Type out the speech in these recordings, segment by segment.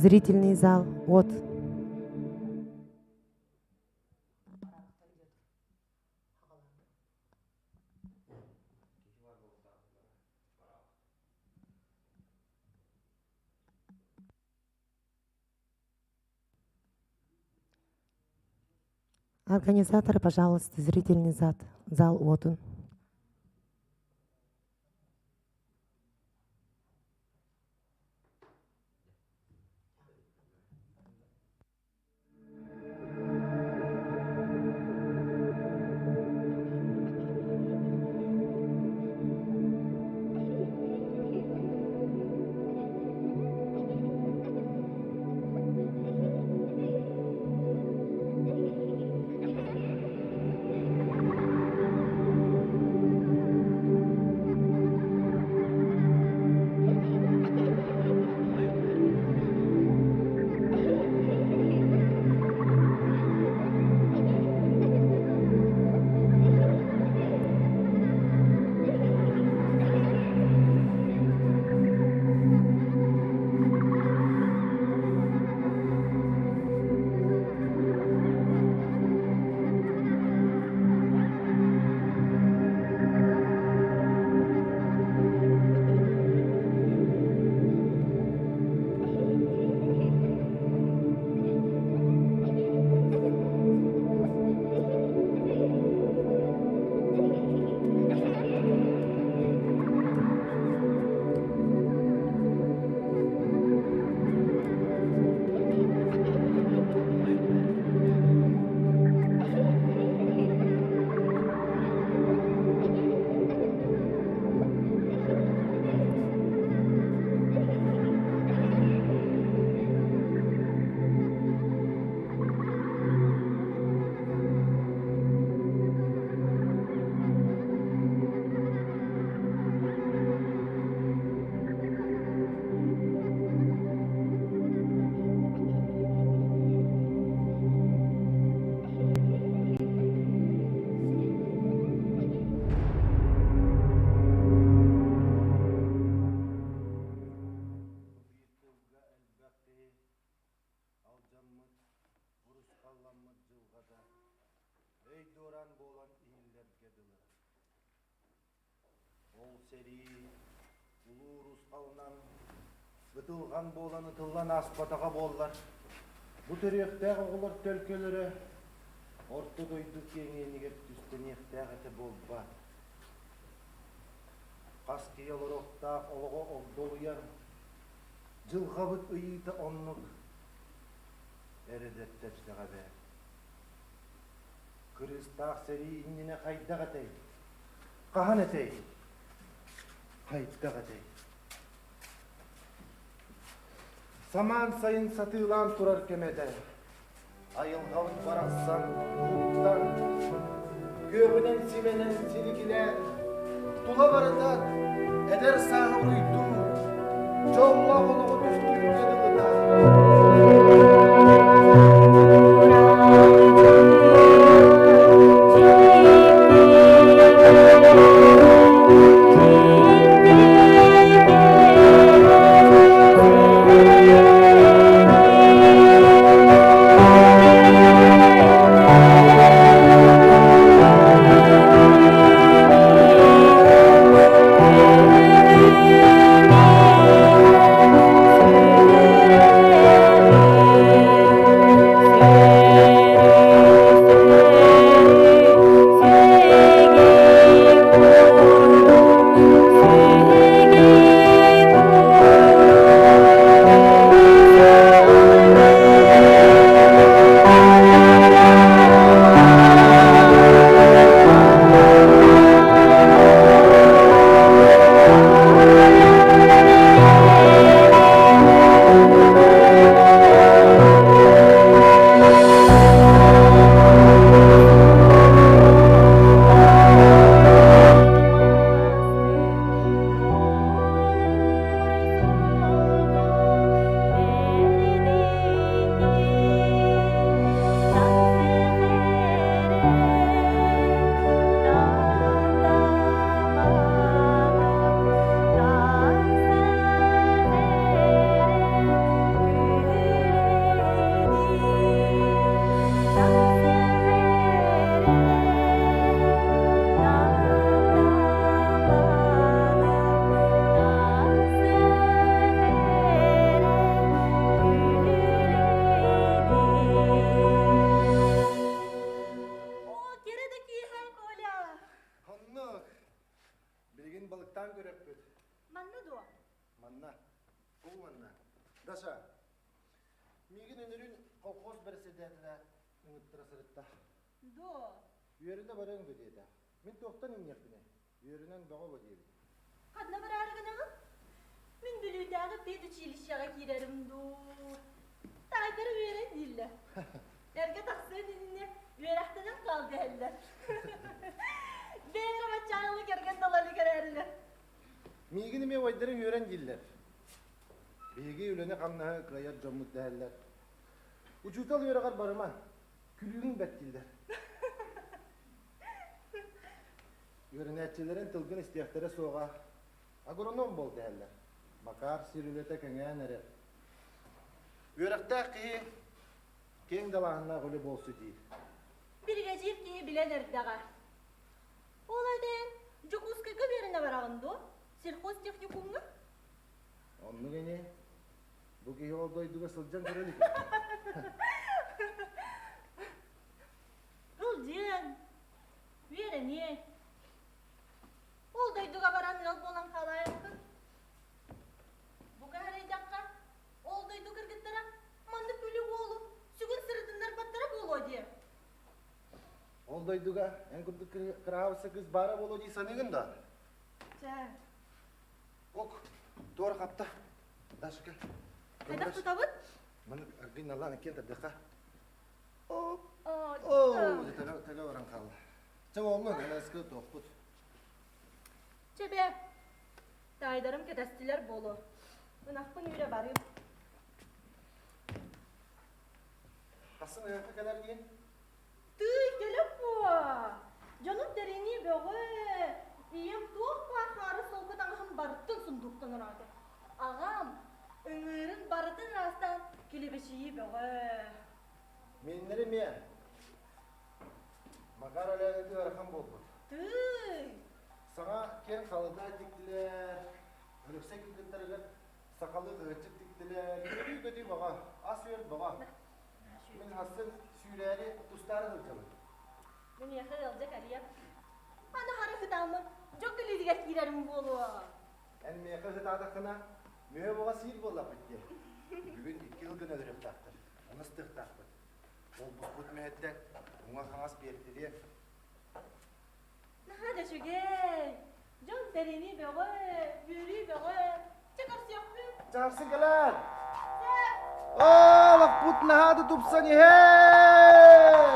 Зрительный зал от. Организаторы, пожалуйста, зрительный зал, зал отун. Биир тылга элбэх киһи алдьаммыт, урусхалламмыт дьылҕата өй дуораан буолан иһиллэргэ дылы. Ол сэрии улуу урусхалынан ытылҕан буолан ытыллан ааспатаҕа буоллар, бу төрүөхтээх оҕолор төлкөлөрө орто дойду киэҥ иэнигэр түстэниэхтээх этэ буолбаат. Хас киһи олоруохтаах олоҕо огдолуйан, дьылҕабыт ыйыыта оннук эрэ дэттэрдэҕэ эбээт. Кырыыстаах сэрии иннинэ хайдах этэй? Хаһан этэй? Хайдах этэй? Самаан сайын сатыылаан турар кэмэ этэ. Айылҕабыт барахсан уһуктан, күөҕүнэн симэнэн силигилээн, тула барыта эдэр сааһы уруйдуу, дьоллоох олоҕу түстүүргэ дылыта. бэрэссэдээтэлэ ыҥыттара сырытта. Дуо? Үөрэнэ барыаҥ дуо диэтэ. Мин туохтан иҥниэхпиний? Үөрэнэн бөҕө бо диэбит. Ханна бараары гынаҕын? Мин Бүлүүтээҕи педучилищеҕа киирэрим дуу? Таайдара үөрэн дииллэр. Эргэ тахсыан иннинэ үөрэхтэнэн хаал дэһэллэр. Бэйэлэрэ баччааҥҥы кэргэн талан кэрээрилэр. Миигин эмиэ убайдарым үөрэн дииллэр. Биһиги үлэни-хамнаһы кыайар дьоммут дэһэллэр. Учуутал үөрэҕэр барыма, күлүүгүн бэрт дииллэр. Үөрэнээччилэрин тылгын истиэхтэрэ суоҕа, агроном буол дэһэллэр. Макар сир үлэтэ кэҥээн эрэр. Үөрэхтээх киһи киэҥ далааһыннаах үлэ буолсу диир. Биригэдьиир киһи билэн эрдэҕэ. Ол эдэн Дьокуускайга үөрэнэ бараҕын дуо? Сельхозтехникумҥа? Оннук ини. Бу киһи ол дойдуга сылдьан көрө илик. Ылдьыан, үөрэниэ. Ол дойдуга баран ыал буолан хаалаайаххын. Бу кэһэрэйдэххэ, ол дойду кыргыттара маннык күлүк уолу сүгүн сырытыннарбаттара буолуо диэ. Ол дойдуга эн курдук кыраһаабысса кыыс баара буолуо дии саныыгын да? Чэ. Ок, туора хапта. Дашка. Хайдах тутабыт? Маны аргын налаан иккиэн тардыахха. Оп. Оо, төлө төлө баран хаалла. Чэ уоллун, ыласкы туохпут. Чэ бээ, таайдарым кэтэстилэр буолуо. Ынахпын үүрэ барыым. Хассын ыһыахха кэлэр диэн? Тыый, кэлэп буо! Дьонум тэринии бөҕө. Ийэм туох баар хаары солко таҥаһын барытын сундууктан ороото. Аҕам ыҥыырын барытын ыраастаан килэбэчийии бөҕө. Мииннэри эмиэ. Макар Өлөөнөтү ыарахан буолбут. Тыый! Саҥа киэҥ халыдаа тиктилэр, Өлөксөй кыргыттарыгар сахалыы кыһыччык тиктилэр, үөрүү-көтүү бөҕө, ас-үөл бөҕө. Мин хассын сүүрээри тустаары сылдьабын. Миэхэ ыалдьа кэлиэм. Аны хара сытааммын дьон күлүүтүгэр киирэрим буолуо. Эн миэхэ сытаатаххына, мүһэ буҕа сиир буоллахпыт дии. Бүгүн икки сылгыны өлөрүөхтээхтэр, ону ыстыахтаахпыт. Буолбуппут мүһэттэн уҥа-хаҥас биэртилиэ. Наһаа да үчүгэй. Дьон тэринии бөҕө, үөрүү бөҕө. Чэ көрсүөхпүт. Чаарсын кэлээр. Олохпут наһаа да тупсан иһэр.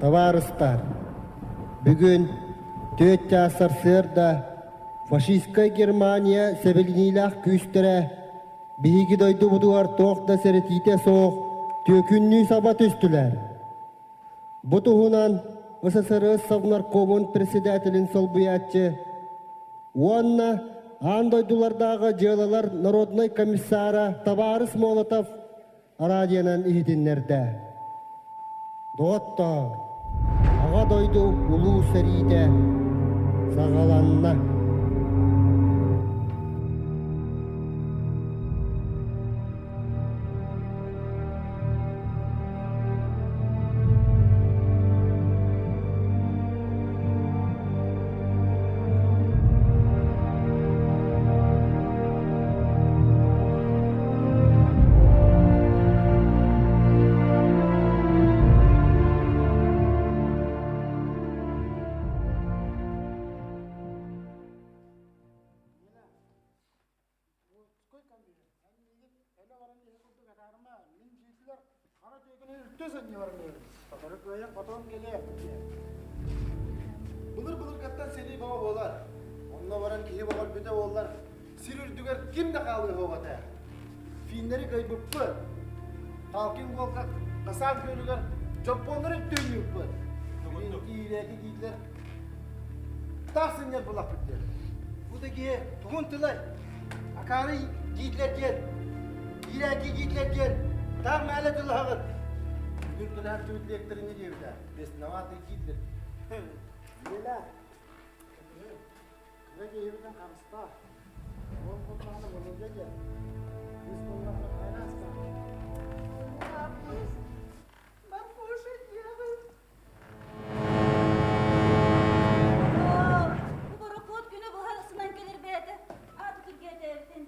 Табаарыстар, бүгүн түөрт чаас сарсыарда фашистскай Германия сэбилиниилээх күүстэрэ биһиги дойдубутугар туох да сэрэтиитэ суох түөкүннүү саба түстүлэр. Бу туһунан СССР Совнаркомун председателин солбуйааччы уонна аан дойдулардааҕы дьыалалар народнай комиссара табаарыс Молотов радионан иһитиннэрдэ. Доҕоттоор, Аҕа дойду Улуу сэриитэ саҕаланна. Былыр-былыргаттан сэрии бөҕө буолар. Онно баран киһи бөҕөр бүтэ буоллар, сир үрдүгэр ким да хаалыа суох этэ. Финнэри кыайбыппыт. Халкин Волка Хасан күөлүгэр дьоппуоннары түннүүппүт. Киирээки дииллэр. Таах сынньар булаппыт диэн. Бу да киһи тугун тылай? Акаары Гитлер диэн, киирээки Гитлер диэн таах мээлэ тылаһаҕыт. Бүгүн кылаһар түбүт лекторыны диэбитэ. Бесноватый Гитлер. Лела. Кыра киһибитин харыстаа. Ол буоллаҕына Володя диэн. Кыыс буоллаҕына Хайраска. Марфуша диэҕин. Борокуот күнү быһа сынан кэлэр бэйэтэ ааты түргээтэбитин.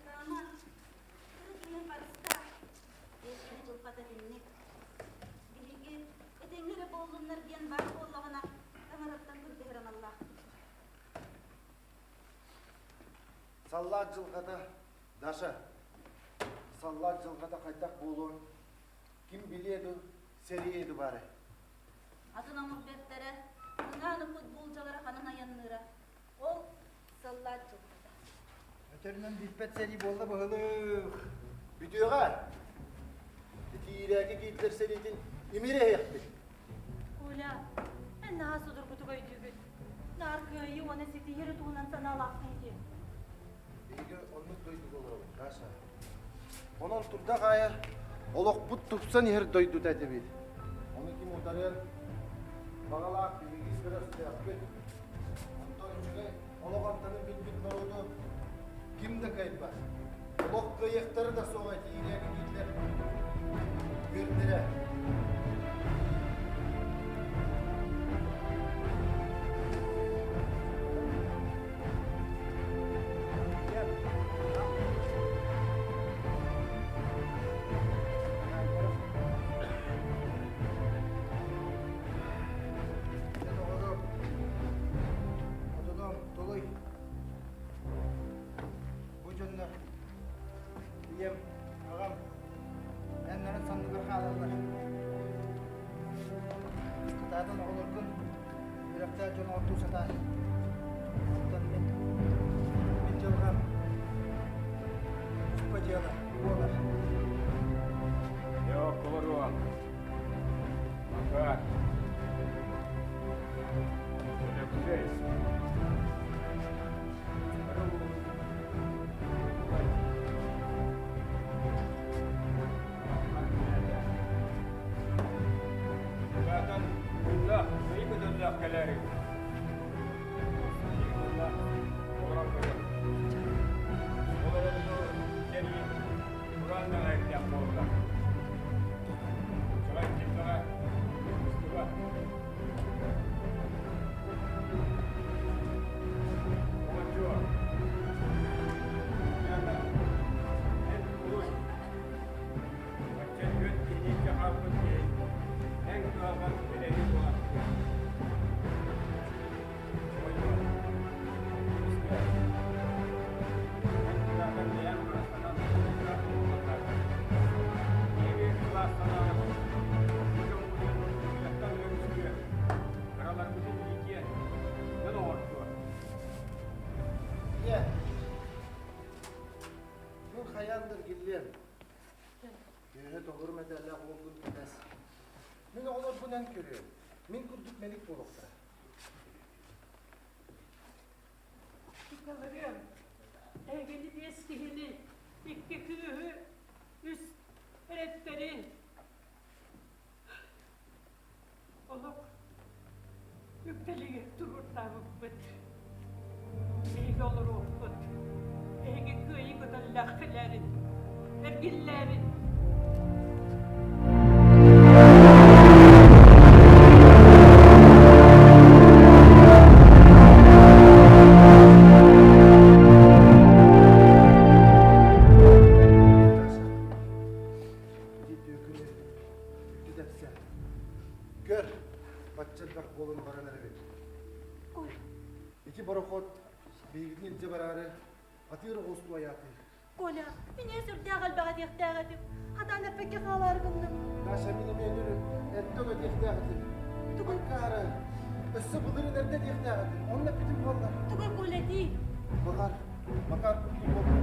Рама, кыры киһин харыстаа. Киһи дьылҕата итинник. Биһиги этэҥҥэ эрэ буоллуннар диэн баар буоллаҕына, таҥараттан көрдөһөр аналлаахпыт. Саллаат дьылҕата, Даша, саллаат дьылҕата хайдах буолуон ким билиэ ду, сэриэ ду баарай? Атын омук бэртэрэ, мыҥаан укпут буулдьалара ханан айанныыра, ол саллаат дьылҕата. Өтөрүнэн бүппэт сэрии буолла быһылык. Бүтүөҕэ. Итиирээки Гитлер сэриитин имири эһиэхпит. Коля, эн наһаа судургутук өйдүүгүт. Наар кыайыы уонна ситиһии эрэ туһунан санаалааххын дии. Биһиги оннук дойдуга олоробут, Даша. Онон турдах аайы олохпут тупсан иһэр дойдута этибит. Ону ким утарыан баҕалаах биһиги сүрэхтээхпит. Онтон үчүгэй олох амтанын билбит норуоту ким да кыайбат. Олох кыайыахтара да суоҕа этиилээх этиилэр үөрдэрэ. Толуй. Бу дьоннор ийэм, аҕам эннэрин санныгар хаалаллар. Кытаатан оҕолоргун үөрэхтээх дьон оҥортуу сатаан. Оттон мин, мин дьылҕам туспа дьыала буолар. Yok, олоруо. Макар. Өлөксөй. Ийэ, мин хайаан да эргиллиэм. Үөһэ толору мэтээллээх уолгун кэтэс. Мин оҕолорбун эн көрүөм. Мин курдук мэник буолуохтара. Тукаларыам, эһигини биэс киһини, икки кыыһы, үс эрэттэри олох үктэлигэр туруортаабыппыт. Биһиги олоруохпут. Эһиги кыайыы көтөллөөх кэлээрин, эргиллээрин. Ити түөкүнү үтү тэпсэн. Көр, бачча элбэх буолан баран эрэбит. Коль. Ити борохуот биһигитин илдьэ бараары атыыр оҕустуу айаатыыр. Коля, мине сүрдээх элбэх этиэхтээх этим. Хатаан эппэккэ хаалаары гынным. Даша, мин эмиэ үнүр эрдэ этиэхтээх этим. Тугуй? Акаары, өссө былырыын эрдэ этиэхтээх этим. Онно эппитим буолла. Тугуй, Коля, дии? Макар, Макар курдук буолбут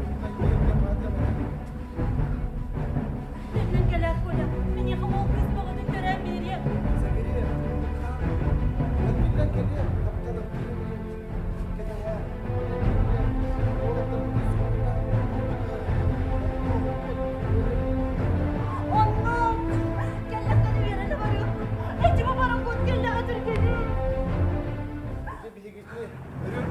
Төннөн кэлээр, Коля. Миниэхэ уол кыыс бөҕөтүн төрөөн биэриэ. Сэгириэ, эргиллэн кэлиэ, тапталым кэтэһээ. Оннук! Кэллэхтэн үөрэнэ барыах. Эчи бу баран кэллэҕэ түргэнин. Ити биһигитини өрөр.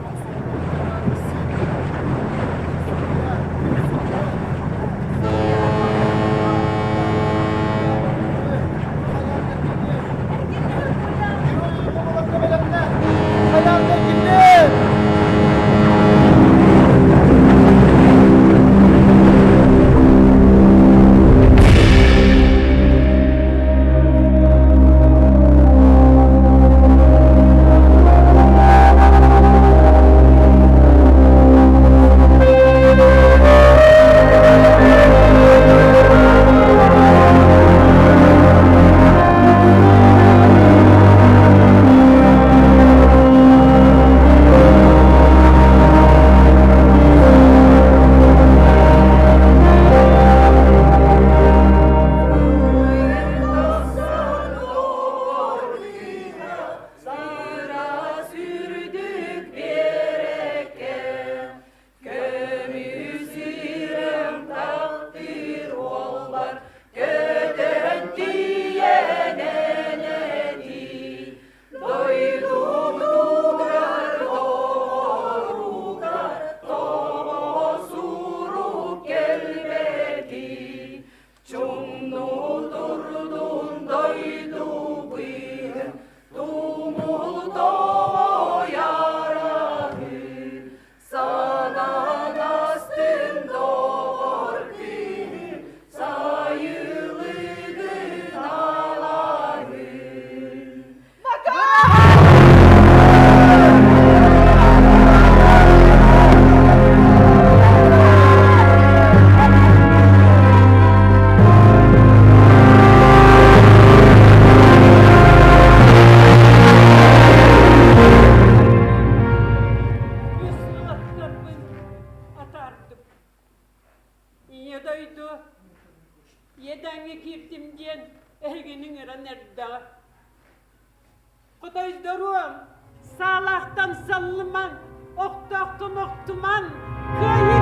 Иэдээҥҥэ киирдим диэн эһигини ыҥыран эрдэҕэ. Хотойдоруом, саалаахтан саллымаҥ, охтоохтон охтумаҥ, кыайыы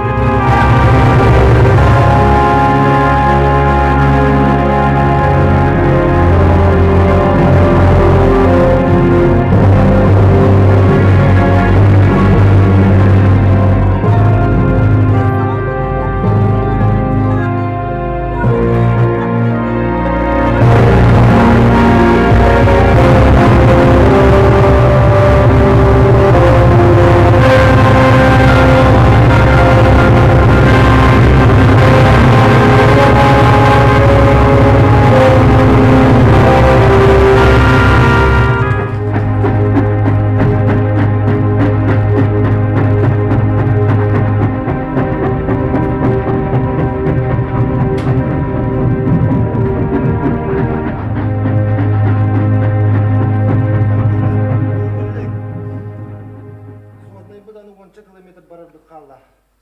Суотнайбыт аны уонча километр барарбыт хаалла.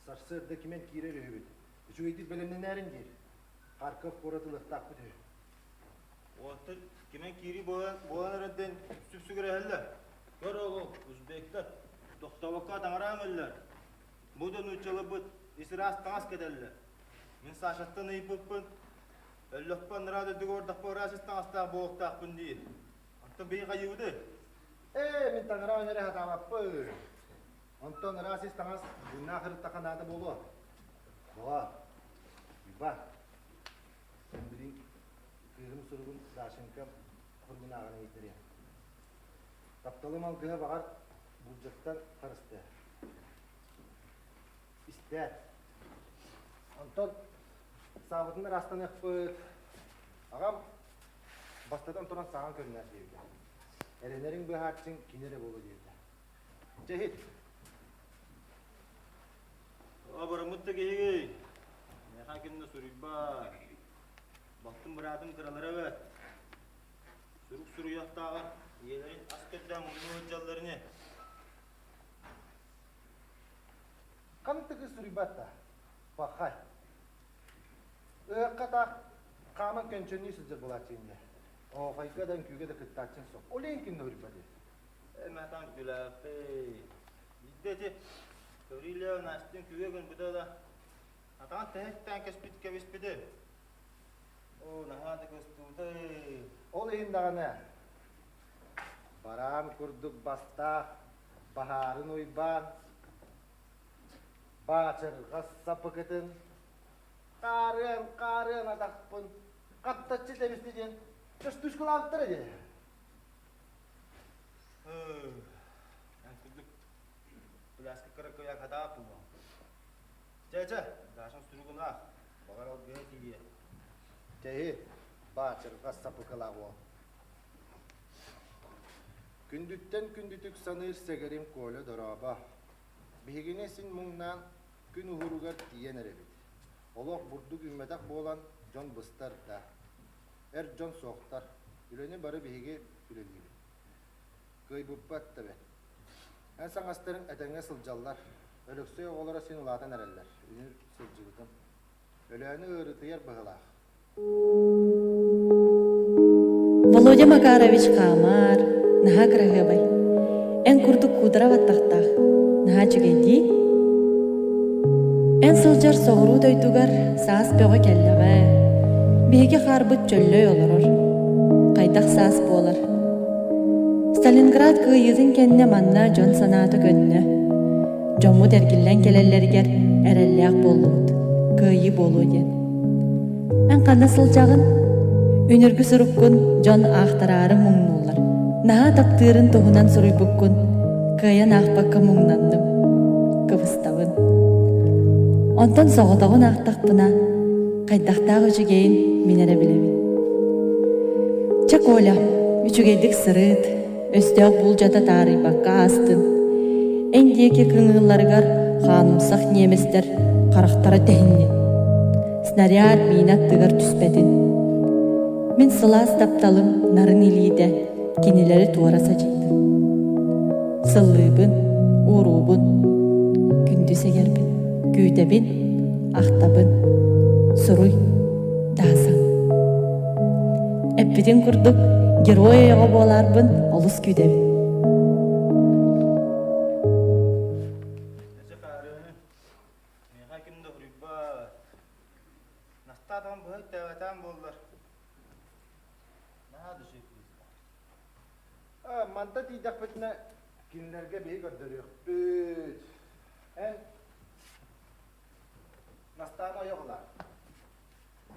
Сарсыарда кимэн киирэр үһүбүт. Үчүгэйдик бэлэмнэнээрин диир. Харьков куорат ылыахтаахпыт үһү. Уоттар кимэн киирии буолан, буолан эрэрдэн сүпсүгүрэһэллэр. Көр ол, узбектар тохтобокко таҥараан өллөр. Бу да нууччаларбыт ис ыраас таҥас кэтэллэр. Мин Сашаттан ыйыппыппын, өллөхпө анараа дойдуга ордохпо ыраас ис таҥастаах буолуохтаахпын диир. Онтон биһи хайыыбытый? Ээ, мин таҥара эрэ сатаабаппын. Онтон ыраас ис таҥас дьиҥнээх ырыттахха наада буолуо. Доҕоор, Уйбаан, эн билиҥ кыыһым суругун Дашенька суругун ааҕан иһиттэриэм. Тапталым алгыһа баҕар булдьаттан харыстыа. Истээр. Онтон саабытын ыраастаныахпыт. Аҕам бастатан туран саҕан көрүнээр диэбитэ. Эрэнэриҥ быһааччыҥ кини эрэ буолуо диэбитэ. Чэ иһит. Абыраммыт да киһигий. Миэхэ ким да суруйбат. Балтым быраатым кыралара эбээт. Сурук суруйуохтааҕар ийэлэрин ас көрдөөн муннуу сылдьаллар ини. Хантыгы суруйбат да, пахай. Ыһыахха таах хааман көнчөннүү сылдьар буолааччы инньэ. Оһуохайга да үҥкүүгэ да кыттааччыҥ суох. Ол иһин ким да суруйбат ини. Эмэтан күлээххий. Биирдэ ити Гаврилия Настин күгэ гынбыта да атаҕын тэһиттээн кэспит кэбиспити. Оо, наһаа да көстүүтэй. Ол иһин даҕаны бараан курдук бастаах баһаарын Уйбаан баачырҕас сапыкытын хаарыан хаарыан атахпын хаттаччы тэбисти диэн көстүүскэлаабыттара дии. Эн курдук пляска кыра кыйа хатаап буолуоҥ. Чэ-чэ, Дашаҥ суругун аах, баҕар алгыһа тиийиэ. Тэһи, баачырҕас сапыкылаах уол. Күндүттэн күндүтүк саныыр сэгэрим Коля дорообо. Биһигини син муҥнаан күн уһуругар тиийэн эрэбит. Олох бурдук үүммэтэх буолан дьон быстар да. Эр дьон суохтар. Үлэни бары биһиги үлэлиибит. Кыайбыппат да бэрт. Эн саҥастарыҥ этэҥҥэ сылдьаллар. Өлөксөй оҕолоро син улаатан эрэллэр. Үнүр сылдьыбытым. Өлөөнү ыарытыйар быһыылаах. Володя Макарович хаамар, наһаа кыраһыабай. Эн курдук куудара баттахтаах, наһаа үчүгэйдии. Эн сылдьар соҕуруу дойдугар саас бөҕө кэллэҕэ. Биһиги хаарбыт чөллөй олорор. Хайдах саас буолар? Сталинград кыайыытын кэннэ манна дьон санаата көннө. Дьоммут эргиллэн кэлэллэригэр эрэллээх буоллубут, кыайыы буолуо диэн. Эн ханна сылдьаҕын? Үнүргү суруккун дьон аахтараары муҥнууллар. Наһаа таптыырын туһунан суруйбуккун кыайан аахпакка муҥнанным. Кыбыстабын. Онтон соҕотоҕун аахтахпына, хайдахтаах үчүгэйин мин эрэ билэбин. Чэ, Коля, үчүгэйдик сырыт, өстөөх буулдьата таарыйбакка аастын. Эн диэки кыҥыылларыгар хаанымсах немецтэр харахтара тэһиннин. Снаряд миинэ аттыгар түспэтин. Мин сылаас тапталым нарын илиитэ кинилэри туора садьыйдын. Сыллыыбын, ууруубун, күндү сэгэрбин, күүтэбин, ахтабын, суруй, даасан. Эппитин курдук, герой ойоҕо буолаарбын олус күүтэбин. Миэхэ ким да уруйбат. Настаатаҕын быһа үктээбэтээн буоллар. Наһаа да үчүгэй кыыс. Манта тиийдэхпитинэ кинилэргэ биһи көрдөрүөхпүт. Эн Настааны ойох ылаар.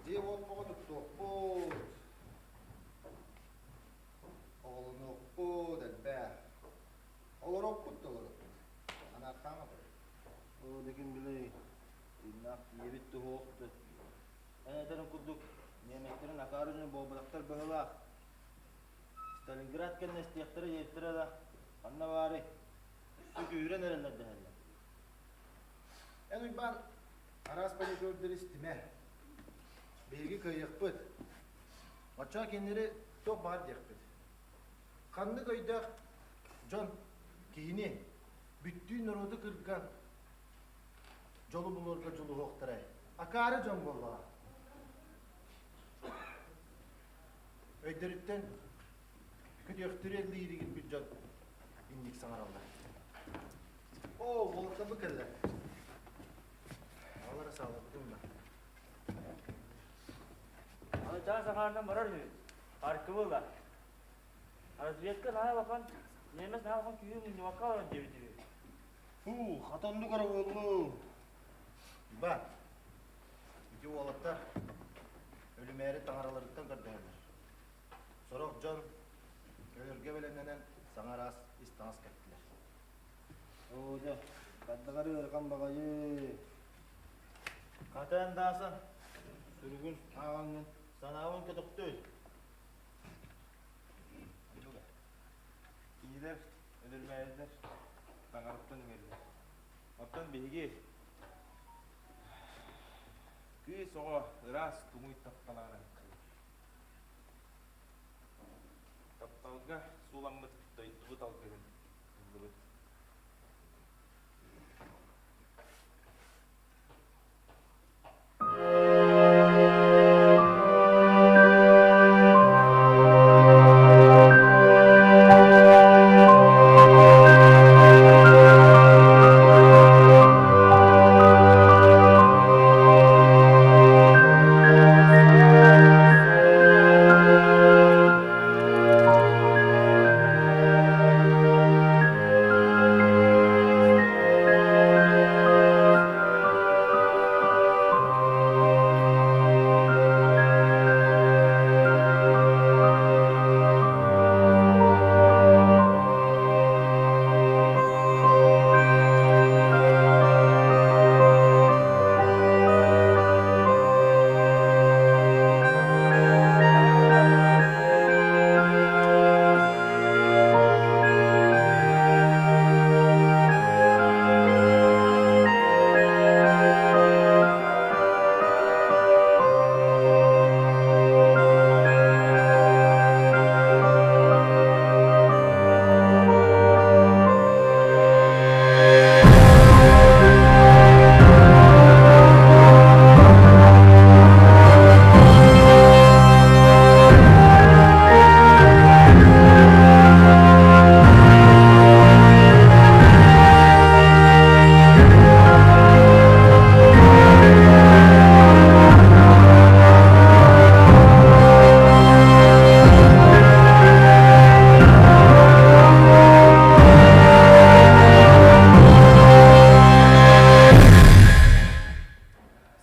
Дьиэ-уот боҕо туттуохпут. Оҕолонуохпут элбэх. Олоруохпут да олоруохпут. Анааххаама Оо, да ким билэй, тыыннаах тиийэбит туһуохту. Эн этэрин курдук, немецтэрин акаары дьоно буолбатахтар быһыылаах. Сталинград кэннэ истиэхтэрэ диэбиттэрэ да, ханна баарый? Өссө күүһүрэн эрэллэр дэһэллэр. Эн Уйбаан араас паникердары истимэ. Биһиги кыайыахпыт. Оччоҕо кинилэри туох баар диэхпит. Ханнык өйдөөх дьон киһини бүттүүн норуоту кырган дьолу булуорга дьулуһуохтарай. Акаары дьон буоллаҕа. Өйдөрүттэн күтүөхтүрү эллииригин бил дьон инник саҥараллар. Оо, уолаттарбыт кэллэ. Аҕалара саалабытын да. Аны чаас аҥаарынан барар үһү. Аркыбыла. Разведка наһаа улахан, немец наһаа улахан күүһү мунньубакка олорон диэбит үһү. Фу, хатоннук эрэ буоллу. Ба, ити уолаттар өлүмээри таҥараларыттан көрдөһөллөр. Сорох дьон өлөргө бэлэмнэнэн саҥа араас ис таҥас кэттилэр. Оо дьэ, хардыгар ыарахан баҕайы. Хатан даасан, сүрүгүн ааҕаҥҥын санаабын көтөхтүй. Кинилэр өлөрмөөрүлэр таҥараттан үҥэллэр. Оттон биһиги кыыс оҕо ыраас туҥуй тапталаарын тапталга сууламмыт дойдубут алгыһын ыллыбыт.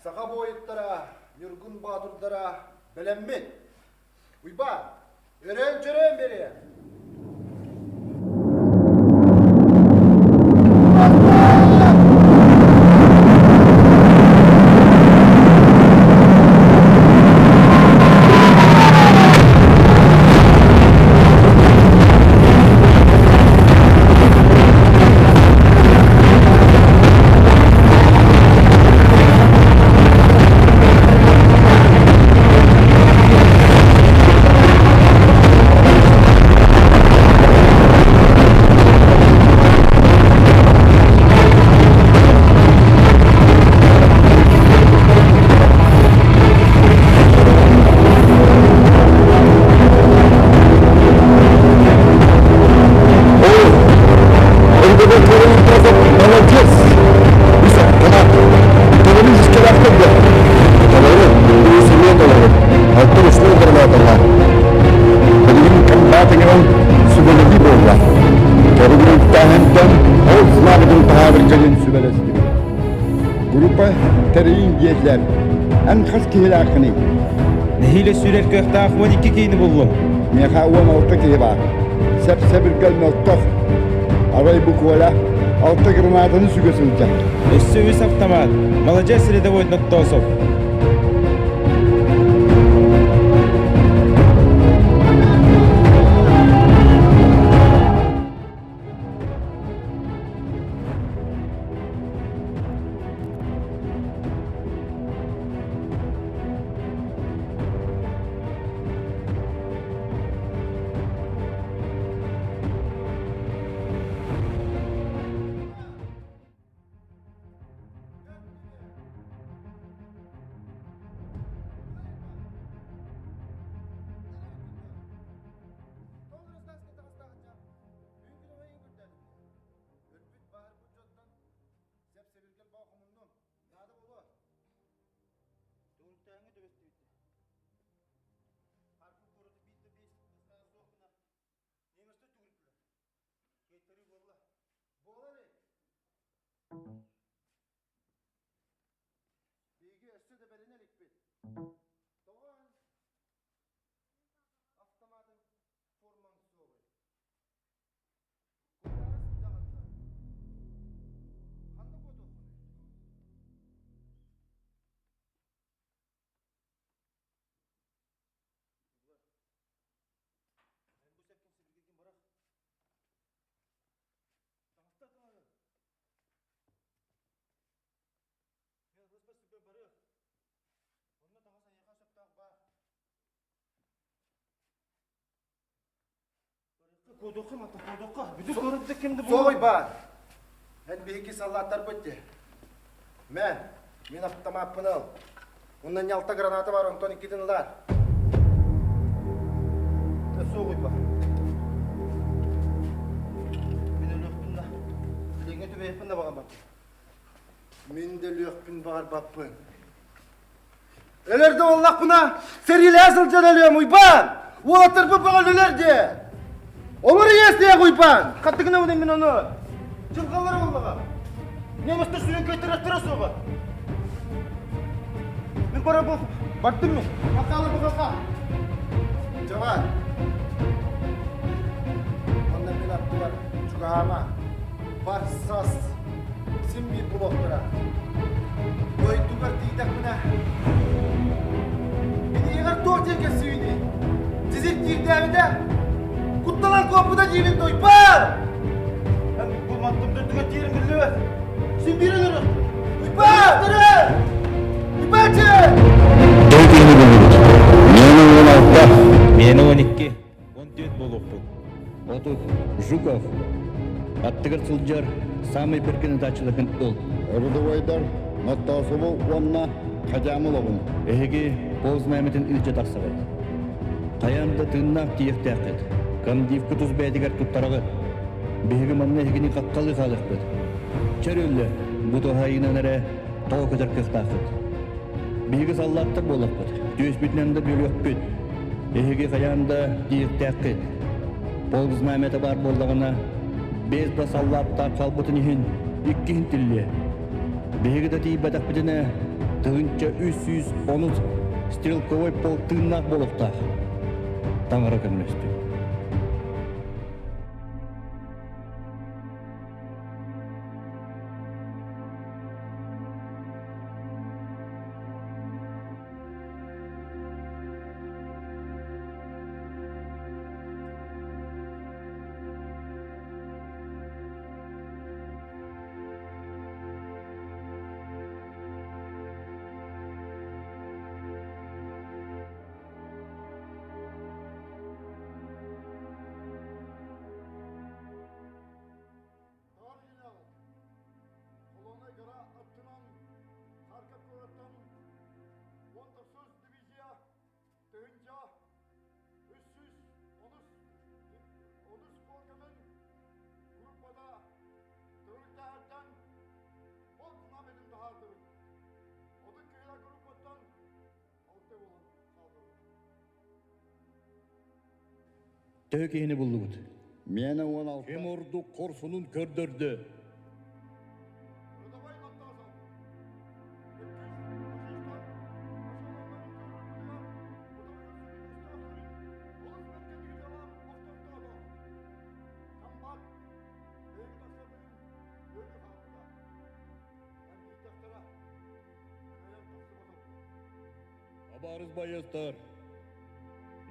Саха буойуттара, Ньургун Боотурдара бэлэммит. Уйбаан, өрөөн-чөрөөн бэриэ! Алта ручной гранаталаах. Билигин комбат ыҥыран сүбэлэтии буолла. Көрүҥүттээһинтэн ол знамятын таһаарарга диэн сүбэлэстибит. Группа тэрийин диэтилэр. Эн хас киһилээххиний? Нэһиилэ сүүрэр кыахтаах 12 киһини буллум. Миэхэ 16 киһи баар. Сэп-сэбиргэл мөлтөх. Арай бу Коля алта гранатаны сүгэ сылдьар. Өссө үс автомат. Маладьыас рядовой Ноттосов. Сэп-сэбиргэл баа хомуннум. Наада буолуо. Төгүрүктээҥҥэ түбэстибит. Харков куораты биир да биэс ыстаана суох гына немецтэр төгүрүктүлэр. Киэттэрии буолла. Буола илик. Биһиги өссө да бэринэ иликпит. Тоҕо эн автоматын формаҥ суоҕуй? Куйаарыс дьаҕанна. Ханна куотуоххунуй? Эн бу сэпкин сибиргин бырах. Таҥаста таҥаһы. Мен ылыспа сирбэр барыах. Онно таҥас эйиэхэ сөптөөх баар. Куодуохха, мата куодуохха. Бүтүн куорат кимди Суой баар. Эн биһиги саллааттарбыт дии. Мэ, мин автомаппын ыл. Онно нялта граната бар, онтон иккитин ылаар. Суоҕуй ба. Мин өлүөхпүн да, билиҥҥэ түбэһиэхпин да баҕарбаппын. Мин да өлүөхпүн баҕарбаппын. Өлөр да буоллахпына, сэриилэһэ сылдьан өлүөм, Уйбаан! Уолаттарбыт бөҕөлүлэр дии! Олор иэстээх Уйбаан! Хаттыгына мин ону дьылҕалара буоллаҕа. Немецтэр сүрүн көтөрөхтөрө суоҕа. Мин бара бу бардым мин. Хахалар бу хаха. Жаван. Онно мин аттыбар чугаһаама. Барсас. Син биир булуохтара. Дойдугар тиийдэхпинэ, Кинигэҕэр туох диэн кэпсиибиний? Дизель киирдээбитэ, куттанан куоппута диибин Уйбаан! Эн бу мантым дойдуга тиийэрин биллибэт. Син биир өлөрөр. Уйбаан! Уйбаанчы! Төһө киһини буллубут? Миэнэ 16. Миэнэ 12. 14 буолуохпут. 30. Жуков. Аттыгар сылдьар саамай бэргэн ытааччыларгын ыл. Рудовойдар Ноттоосубу уонна Хадьаамыловын. Эһиги пол знамятын илдьэ тахсаҕыт. Хайаан да тыыннаах тиийиэхтээххит. Комдивка тус бэйэтигэр туттараҕыт. Биһиги манна эһигини хаххалыы хаалыахпыт. Чөрүллэ, бу туһаайыынан эрэ тоҕо көтөр кыахтааххыт. Биһиги саллааттар буоллахпыт, түөспүтүнэн да бүөлүөхпүт. Эһиги хайаан да тиийиэхтээххит. Полк знамята баар буоллаҕына, биэс да саллааттаах хаалбытын иһин иккиһин тиллиэ. Биһиги да тиийбэтэхпитинэ, 1310 стрелковой полк тыыннаах буолуохтаах. Таҥара көмөлөстүн. Төһө киһини буллугут? Миэнэ 16. Ким ордук хорсунун көрдөрдө? Абарыс байыастар,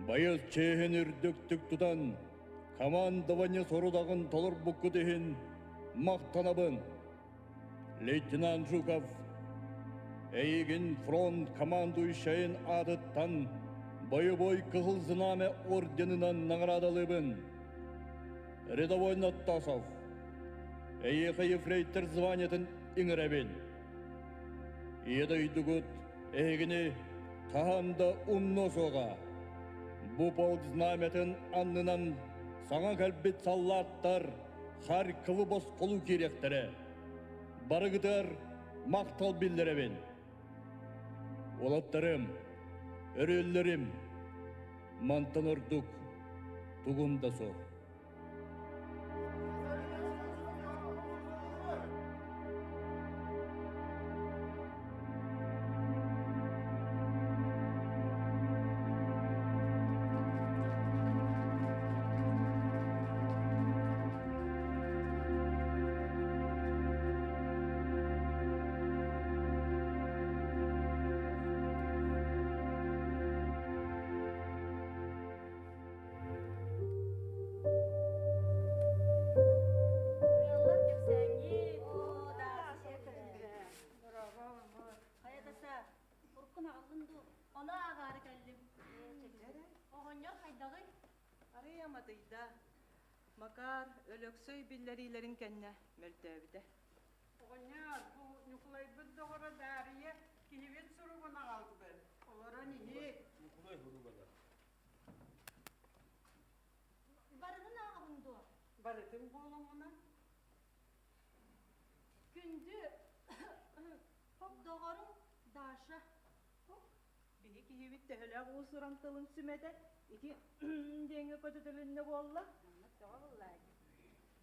байыас чиэһин үрдүктүк тутан, командование сорудаҕын толорбуккут иһин махтанабын. Лейтенант Жуков, эйигин фронт командующайын аатыттан бойобуой Кыһыл Знамя орденынан наҕараадалыыбын. Рядовой Ноттосов, эйиэхэ ефрейтор званиетын иҥэрэбин. Ийэ дойдугут эһигини хаһан да умнуо суоҕа. Бу полк знамятын аннынан саҥа кэлбит саллааттар Харьковы босхолуу киириэхтэрэ. Барыгытыгар махтал биллэрэбин. Уолаттарым, өрүөллэрим, мантан ордук тугум да суох. Ыаллар кэпсээҥҥит. Хайа даса, уруккун аҕаллын дуу? Ону ааҕаары кэллим. Оҕонньор хайдаҕый? Арый аматыйда. Макар, Өлөксөй биллэриилэрин кэннэ мөлтөөбүтэ. Оҕонньор, бу Ньукулайбыт доҕоро Даарыйа киһибит суругун аҕалбыт. Олорон иһит. Ньукулай суруга Барытын ааҕабын дуо? Барытын буолумуна. Күндү доҕорум Даша. Биһи киһибит төһөлөөх уус-уран тылын сүмэтэ ити диэҥҥэ көтүтүлүннэ буолла.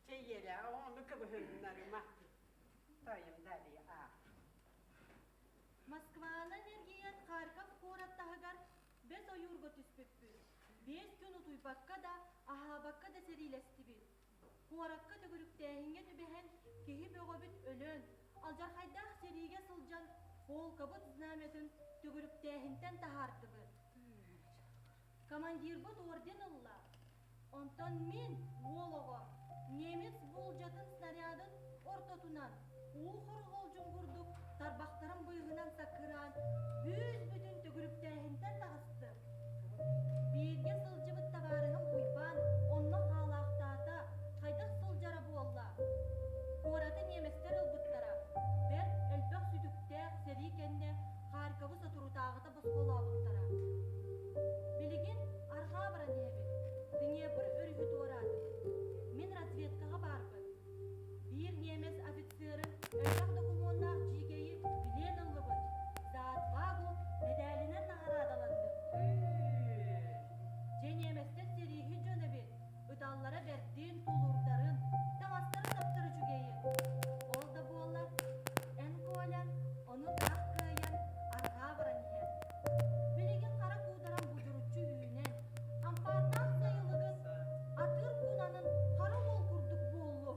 Чэй иэрэ, ону кыбыһыннарыма. Тойум Дарья аах. Москванан эргийэн Харьков куорат таһыгар бэс ойуурга түспүппүт. 5 күн утуйбакка да, аһаабакка да сэриилэстибит. Куоракка төгүрүктээһиҥҥэ түбэһэн киһи бөҕөбүт өлөн, алдьархайдаах сэриигэ сылдьан полкабыт знамятын төгүрүктээһинтэн таһаардыбыт. Командирбыт орден ылла. Онтон мин, уол оҕо, немец буулдьатын снарядын ортотунан уу хороҕолдьун курдук тарбахтарым быыһынан саккыраан бүүс-бүтүн төгүрүктээһинтэн таҕыстым. Бииргэ сылдьыбыт табаарыһым Уйбаан онно хаалаахтаата, хайдах сылдьара буолла? Куораты немецтэр ылбыттара. Бэрт элбэх сүтүктээх сэрии кэннэ Харьковы соторутааҕыта босхолообуттара. Билигин арҕаа баран иһэбит. Днепр өрүһү туораатыбыт. Мин разведкаҕа баарбын. Биир немец офицерын элбэх докумуоннаах дьиикэйи билиэн ыллыбыт. За отвагу мэдээлинэн наҕараадаланным. Дьэ немецтэр сэрииһит дьон эбит. Ыталлара бэрдин, тулуурдарын, таҥастарын-саптара үчүгэйин. Ол да буоллар, эн Коля ону таах кыайан арҕаа баран иһэр. Билигин хара куударан будьуруччу үүнэн, ампаардаах сайылыгын атыыр куунанын хара уол курдук буоллу.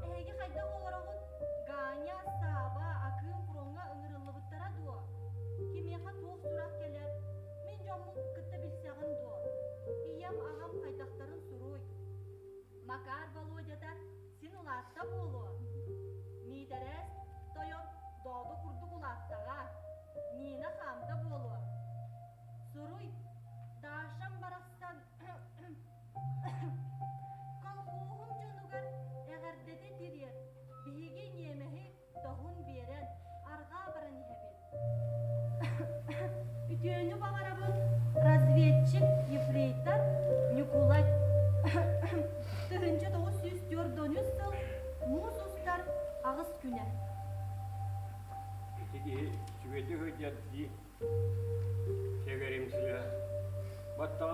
Эһиги хайдах олороҕут?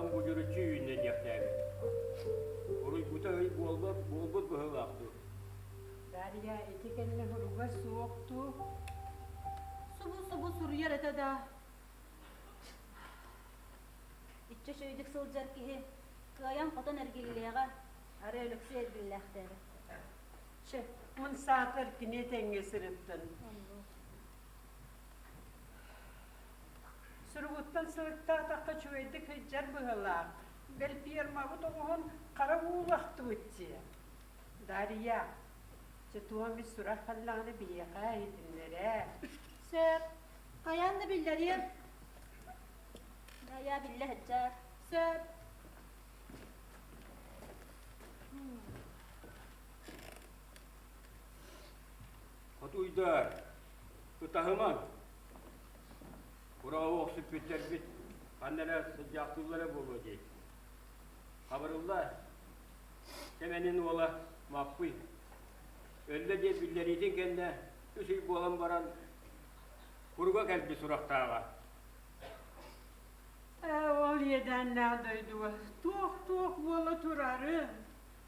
Быһаҕым будьуруччу үүннэ диэхтээбит. Уруйбута ый буолбут, буолбут быһыылаах дуу. Дарья ити кэннэ суруга суох дуу? Субу-субу суруйар этэ да. Иччэ үчүгэйдик сылдьар киһи кыайан-хотон эргиллиэҕэ, арай Өлөксөй эргиллээхтээбит. Чэ, мун саатар кини тэҥҥэ сырыттын. Суругуттан сылыктаатахха үчүгэйдик сылдьар быһыылаах. Бэл фермабыт оҕуһун хара уулахтыбыт дии. Дарья, чэ туом ис сурах халлаҕына биһиэхэ иһитиннэрээ. Сөп. Хайаан да биллэриэм. Дайа биллэ сылдьар. Сөп. Хотуйдар, ытаһымаҥ. Кураҕы охсуппүттэрбит ханна эрэ сылдьаахтыыллара буолуо дии. Хабырылла Сэмэнин уола Маппый өллө диэн биллэриитин кэннэ үс ый буолан баран куруга кэлбит сурахтааҕа. Ээ, ол иэдээннээх дойдуга туох-туох буола турарын,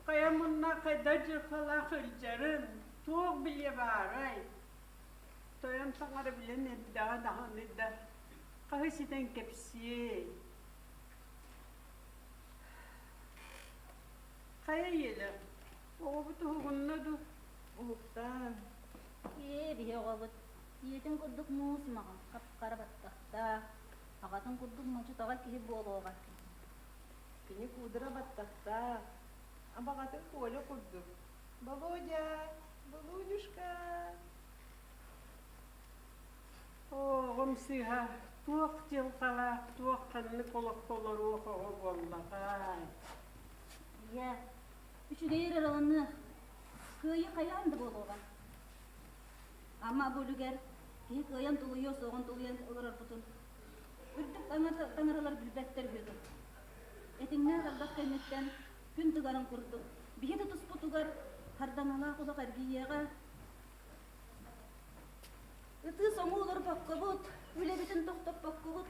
хайа мунна хайдах дьылҕалаах сылдьарын туох билиэ баарай? Тойон таҥара билэн эрдэҕэ даҕаны да, хаһы ситэн кэпсиэй? Хайа ийэлэр, оҕобут уһугунна дуу? Уһуктаан. Ээ, биһи оҕобут ийэтин курдук муус маҕан, хап-хара баттахтаах, аҕатын курдук модьу-таҕа киһи буолуоҕа. Кини куудара баттахтаах, абаҕатын Коля курдук. Володя, Володюшка! Оҕом сыыһа туох дьылҕалаах, туох ханнык олоххо олоруох оҕо буоллаҕай? Ийээ, үчүгэй ыраланыах, кыайыы хайаан да буолуоҕа. Ама бу үлүгэр киһи кыайан тулуйуо суоҕун тулуйан олорорбутун үрдүк таҥаралар билбэттэр үһү дуо? Этиҥнээх ардах кэнниттэн күн тыгарын курдук биһи тутуспутугар хардаҥалаах олох эргийиэҕэ. Ытыы соҥуу олорбоккобут, үлэбитин тохтоппоккобут,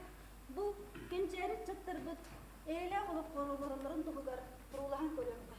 бу кэнчээри ыччаттарбыт эйэлээх олоххо олороллорун туһугар туруулаһан көрүөххэ.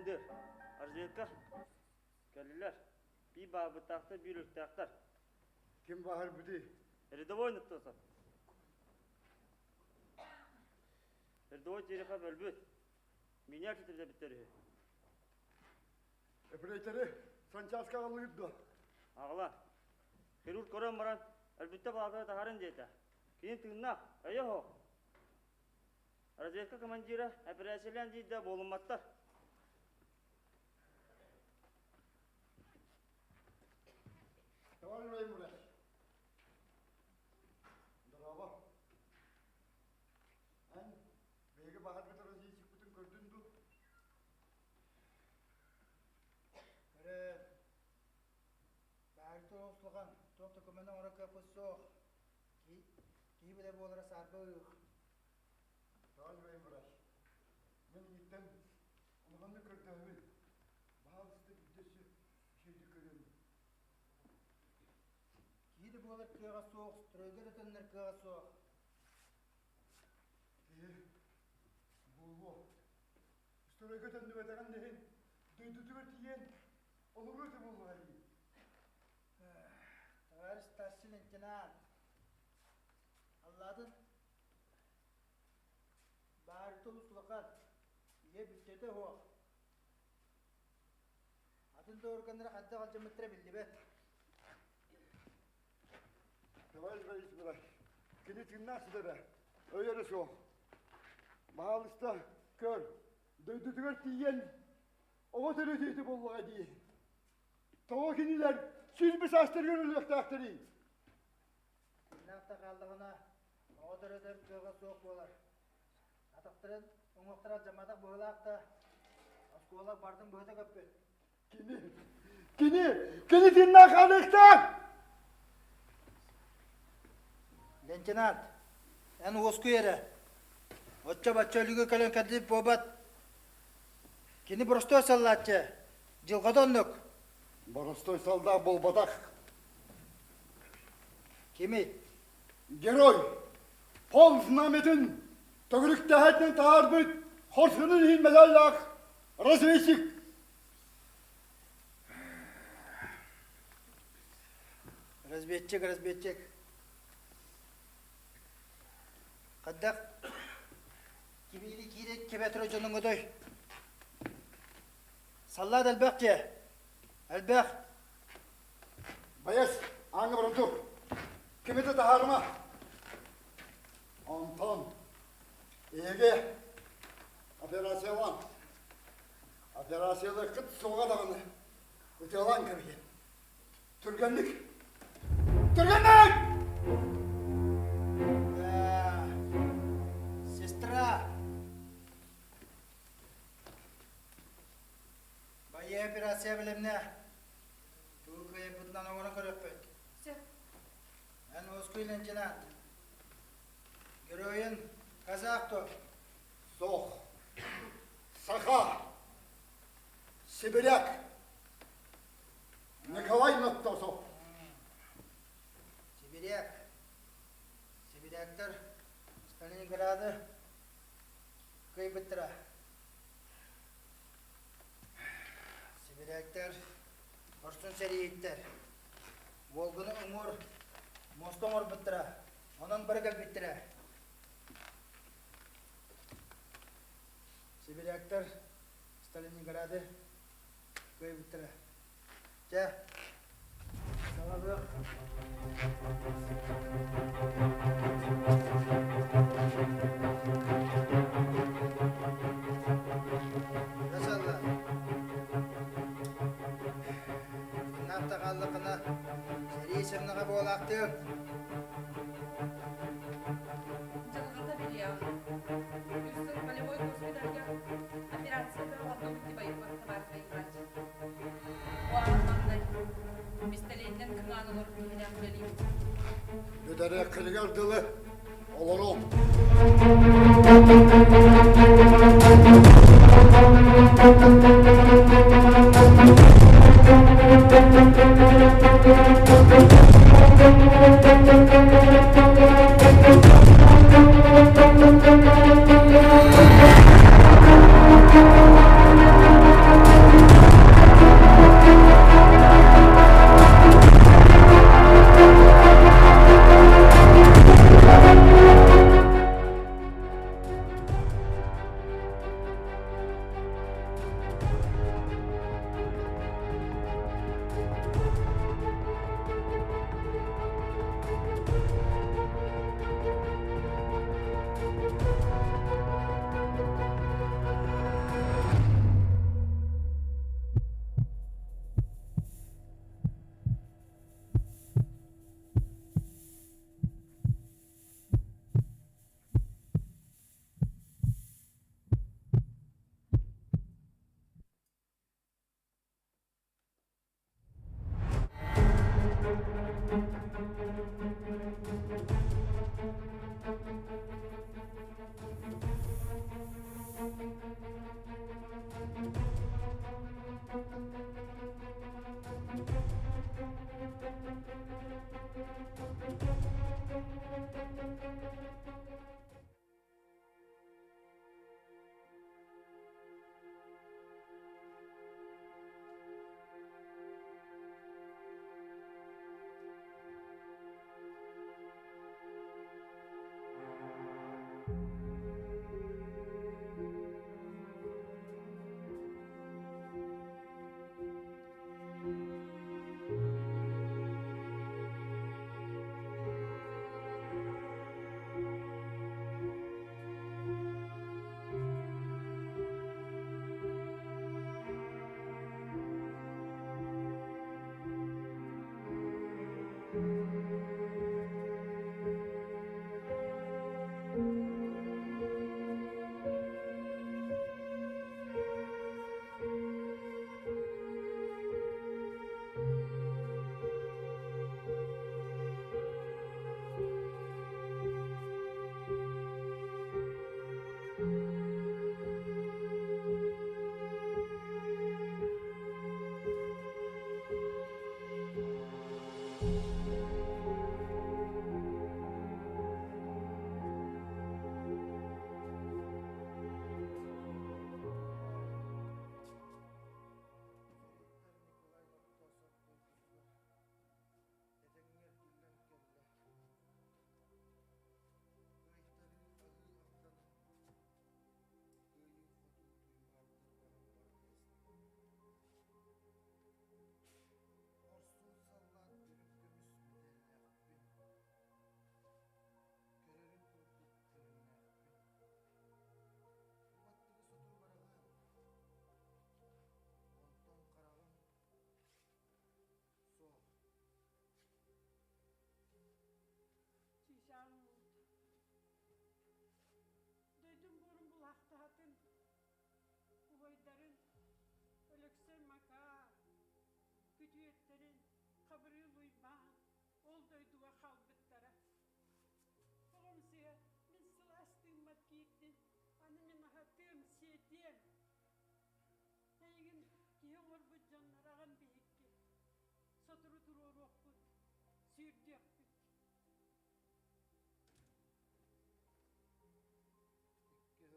Командир, разведка кэллилэр. Биир баабыттаахтар, биир өлүктээхтэр. Ким баһарбытый? Рядовой Наттосов. Рядовой Терехов өлбүт. Меня сүтүрдэбиттэр үһү. Эпрейтэри санчааска аҕаллыгыт дуо? Аҕала. Хирург көрөн баран, өлбүттэ балаатата таһарын диэтэ. Кини тыыннаах, өйө оһох. Разведка командира эпэрээссийэлээн диир да буолумматтар. Товарищ военврач. Здорово. Эн биһиги баһарбыт разведчикпытын көрдүн дуу? Көрө, баары туох улахан, туох да көмөнү оҥоро кыахпыт суох. Киһи билэ буолара саарба ыых. Товарищ военврач, мин иһиттэн улаханнык көрдөһөбүн. Баһаалыста биирдэ өссө үчүгэйдик көрүөм. Киһи да буолар кыаҕа суох, стройга да төннөр кыаҕа суох. Киһи буолуо. Стройга төннүбэтэҕин да иһин, дойдутугар тиийэн олоруо этэ буоллаҕа дии. Товарищ старший лейтенант, Аллаатын баарыта олус улахан, ийэ бүттэтэ суох. Атын да органнара хайдах алдьаммыттара биллибэт. Товарищ Борисовна, кини тыыннаах сытара, өйөрө суох. Баһаалыста көр, дойдутугар тиийэн оҕо төрөтүүтэ буоллаҕа дии. Тоҕо кинилэр сүүрбэ саастарыгар өлүөхтээхтэрий? Тыыннаах да хааллаҕына, оҕо төрөтөр кыаҕа суох буолар. Атахтарын уҥуохтара алдьамматах быһыылаах да, оскуола бардын быһыта көппүт. Кини, кини, кини тыыннаах хаалыахтаах! Лейтенант, эн уоскуй эрэ. Оччо-бачча өлүгү кэлэн кэлбит буолбат. Кини боростуой саллааччы. Дьылҕата оннук. Боростуой солдат буолбатах. Кимий? Герой! Пол знамятын төгүрүктээһинтэн таһаарбыт хорсунун иһин медаллаах разведчик! Разведчик, разведчик. Хайдах кибиили киирэ кэбэтэрэ дьонуҥутой? Саллаат элбэх дьэ. Элбэх. Байас, ааҥҥа баран тур. Кими да таһаарыма. Онтон эһиги операциялаан, операциялыаххыт суоҕа даҕаны ытыалаан кэбиһиэм. Түргэнник! Түргэнник! Сестра! Байыа операция бэлэмнэ. Тугу кыайбытынан оҥорон көрүөхпүт. Сөп. Эн уоскуй лейтенант. Геройун казах то? Суох. Саха. Сибиряк. Николай Ноттосов. Сибиряк. Сибиряктар Сталинграды кыайбыттара. Сибиряктар хорсун сэрииһиттэр. Волганы уҥуор муоста оҥорбуттара, онон бары кэлбиттэрэ. Сибиряктар Сталинграды кыайбыттара. Чэ, саҕалыах. Дасалла. Тыыннаах да хааллаххына, сэрии сымнаҕа буолаахтыаҥ. Дьылҕата билиэҕим. Үс сыл полевой госпитальга операция бөҕө тибайбат товарищ военврач. Уаан маҥнай бистэлиэтинэн кыҥаан олорор киһилээх үлэлиибит. Бүтэриэххитигэр дылы олоруом. Хабырыыл Уйбаан ол дойдуга хаалбыттара. Оҕом сыа, мин сылаас тыыммар киирдин, аны мин аһатыам, сиэтиэм. Эйигин киһи оҥорбут дьоннор аҕам биһикки. Сотору туруоруохпут, сүүрдүөхпүт.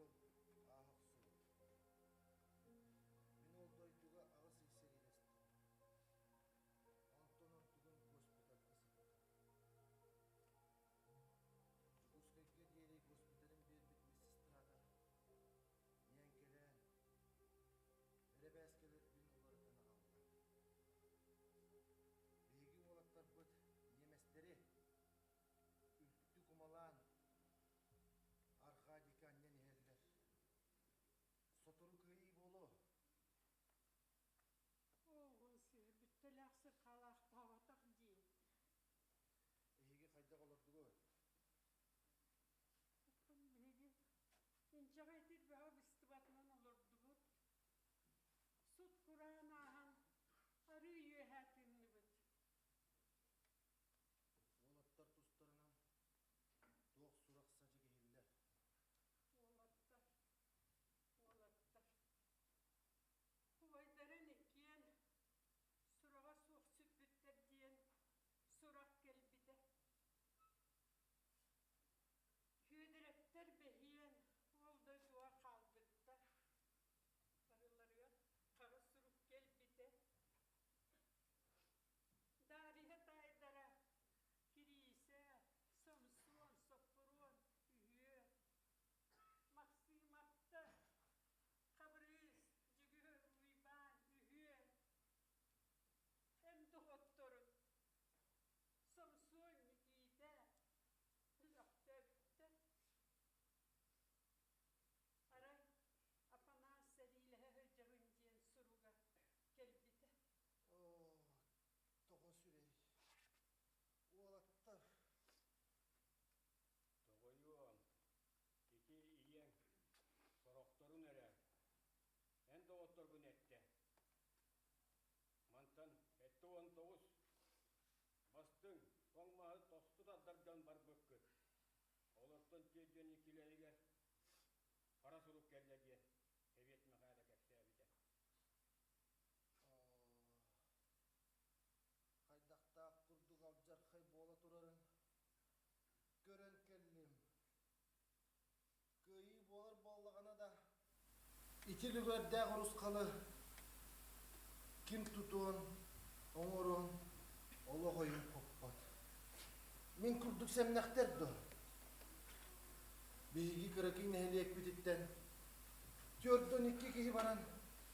Икки сыл ааһа охсубут. Мин ол дойдуга аҕыс ый сэриилэстим. Онтон ордугун госпитальга сыттым. Дьокуускайга диэри госпиталын биэрбит медсестрата ньээҥкэлээн, бэрэбээскэлэрбин уларытан аҕалла. Биһиги уолаттарбыт ньиэмэстэри үлтү кумалаан арҕаа диэки анньан иһэллэр. Сотору кыайыы буолуо. Оҕон сыһы бүттэлээх сырхалаахтаабатах дии. Эһиги хайдах олордугут? Оттон биһиги инчэҕэй тирбэҕэ быстыбатынан олордубут. Сут кураан ааһан арыы үөһэ тыынныбыт. Уолаттар тустарынан туох сурах-садьык иһиллэр? Уолаттар, уолаттар. Убайдарын иккиэн сураҕа суох сүппүттэр диэн сурах кэлбитэ. Сүөдэрэптэр бэһиэн ол дойдуга хаалбыттар. Барыларыгар хара сурук кэлбитэ. Даарыйа таайдара Кириисэ, Сомсуон, Соппуруон үһүө, Махсыымаптар, Хабырыыс, Дьөгүөр, Уйбаан үһүө, эн доҕотторун Сомсуон Никиитэ өлөхтөөбүттэр. Арай Апанаас сэриилэһэ сылдьабын диэн суруга кэлбитэ. Оо, тоҕо сүрэй. Уолаттар. Тоҕойуом, ити ийэҥ сорохторун эрэ эн доҕотторгун эттэ. Мантан 79 бастыҥ тоҥ маһы тосту тардар дьон барбыккыт. Олортон түөрт иккилэригэр хара сурук кэллэ диэн Сэбиэт Мэхээлэ кэпсээбитэ. Хайдахтаах курдук алдьархай буола турарын көрөн кэллим. Кыайыы буолар буоллаҕына да, ити үлүгэрдээх урусхалы ким тутуон, оҥоруон олох ойун хоппот. Мин курдук сэмнэхтэр дуо? Биһиги кыракый нэһилиэкпититтэн 42 киһи баран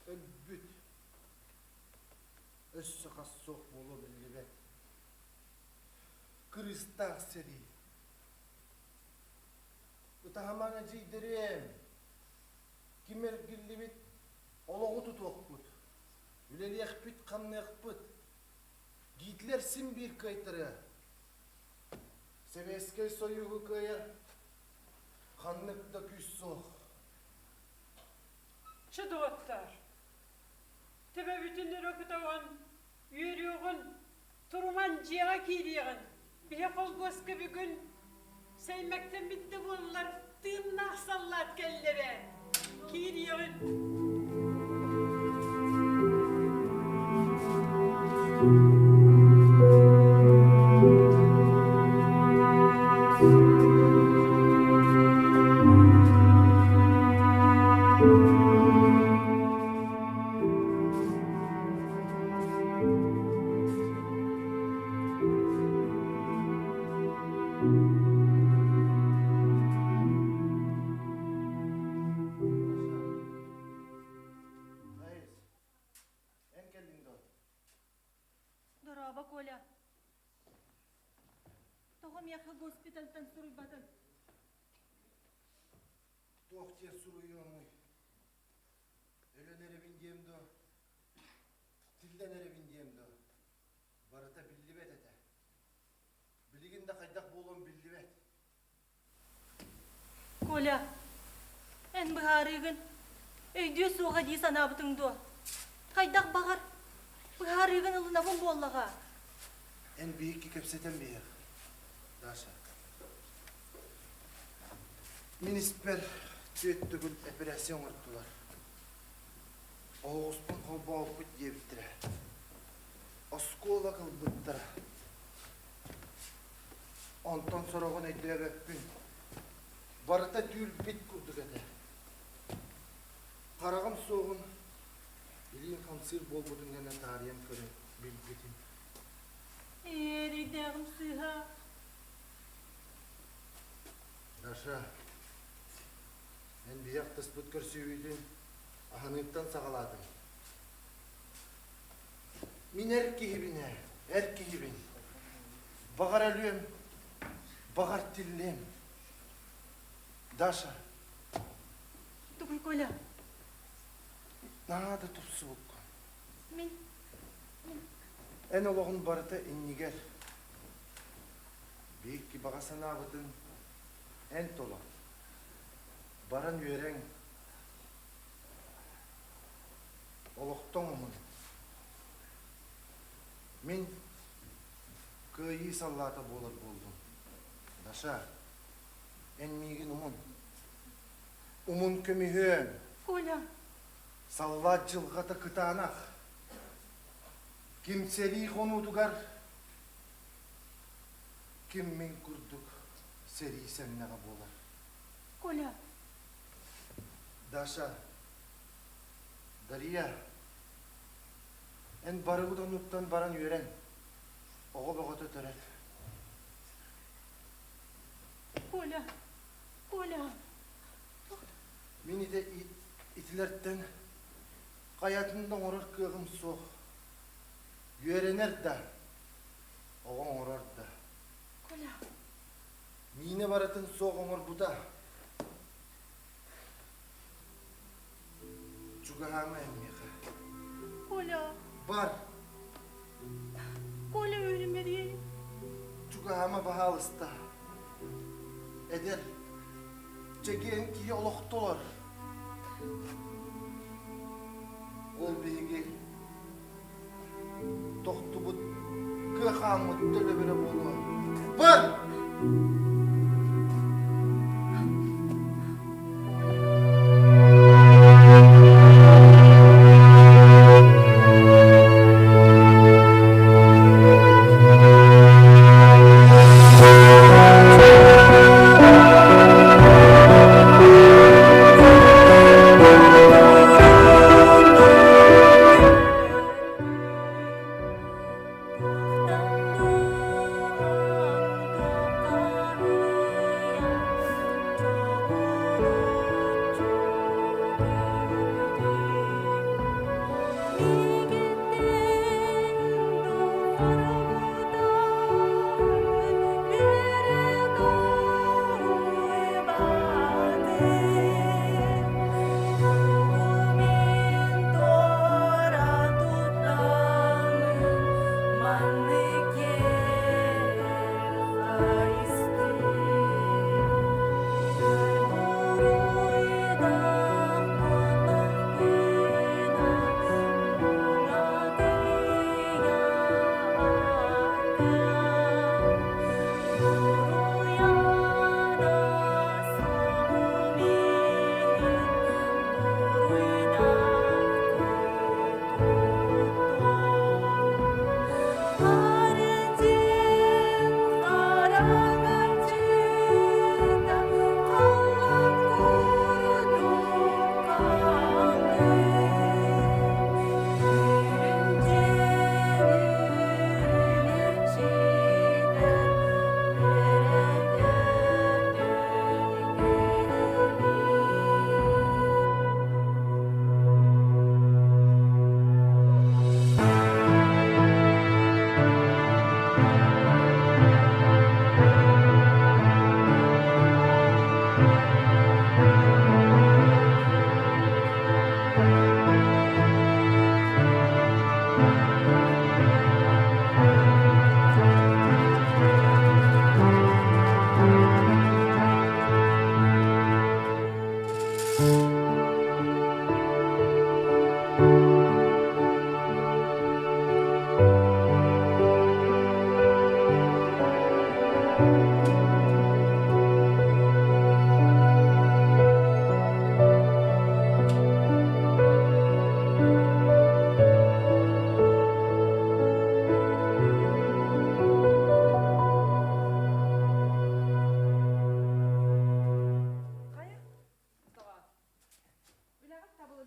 өлбүт. Өссө хас суох буолуо биллибэт. Кырыыстаах сэрии. Ытаһамаҥ эдьиийдэрим, ким эргиллибит олоҕу тутуохпут, үлэлиэхпит-хамныахпыт. Гитлер син биир кыайтарыа. Сэбиэскэй Сойууһу кыайар ханнык да күүс суох. Чэ, доҕоттоор, төбөбүтүн өрө көтөҕөн, үөрүөҕүн, туруман дьиэҕэ киириэҕин. Биһи холкуоска бүгүн сэймэктэммит да буоллар, тыыннаах саллаат кэллэ эбээт. Киириэҕин. Раис, эн кэллиҥ дуо? Дорообо, Коля. Тоҕо миэхэ госпитальтан суруйбатыҥ? Туох диэн суруйуоҥуй? Өлөн эрэбин диэм дуо? Тиллэн эрэбин диэм дуо? Барыта биллибэт этэ. Билигин да хайдах буолуом биллибэт. Коля, эн быһаарыыгын өйдүө суоҕа дии санаабытыҥ дуо? Хайдах баҕар быһаарыыгын ылынабын буоллаҕа. Эн биһикки кэпсэтэн биһиэх, Даша. Мин испэр түөрт төгүл эпэрээссийэ оҥордулар. Оһоҕоспун холбообуппут диэбиттэрэ. Оскуола ылбыттара. Онтон сороҕун өйдөөбөппүн. Барыта түүл-бит курдук этэ. Хараҕым суоҕун илиим хамсыыр буолбутун гына таарыйан көрөн билбитим. Эрэйдээҕим сыыһа. Даша, эн биһиэх тыспыт көрсүһүүтүн аһыныыттан саҕалаатыҥ. Мин эр киһибин ээ, эр киһибин. Баҕар өлүөм, баҕар тиллиэм. Даша. Тугуй, Коля? Наһаа да тупсубуккун. Мин, мин. Эн олоҕун барыта иннигэр. Биһикки баҕа санаабытын эн толор. Баран үөрэҥ, олохтоҥ уһун. Мин кыайыы саллаата буолар буоллум. Даша, эн миигин умун. Умун көмүһүөм. Коля. Саллаат дьылҕата кытаанах. Ким сэрии хонуутугар, ким мин курдук сэрии сэмнэҕэ буолар. Коля. Даша, Дария, эн барыбыт оннуттан баран үөрэн, оҕо бөҕөтө төрөт. Коля, Коля. Мин ити итилэртэн хайатын да оҥорор кыаҕым суох. Үөрэнэр да, оҕо оҥорор да. Коля. Миинэ барытын суох оҥорбута. Чугаһаама эн миэхэ. Коля. Бар. Коля өлүмэриэй. Чугаһаама баһаалыста. Эдэр, чэгиэн киһи олохтолор. Ол биһиги тохтубут кыа хааммыт төлөбүрэ буолуо. Бар!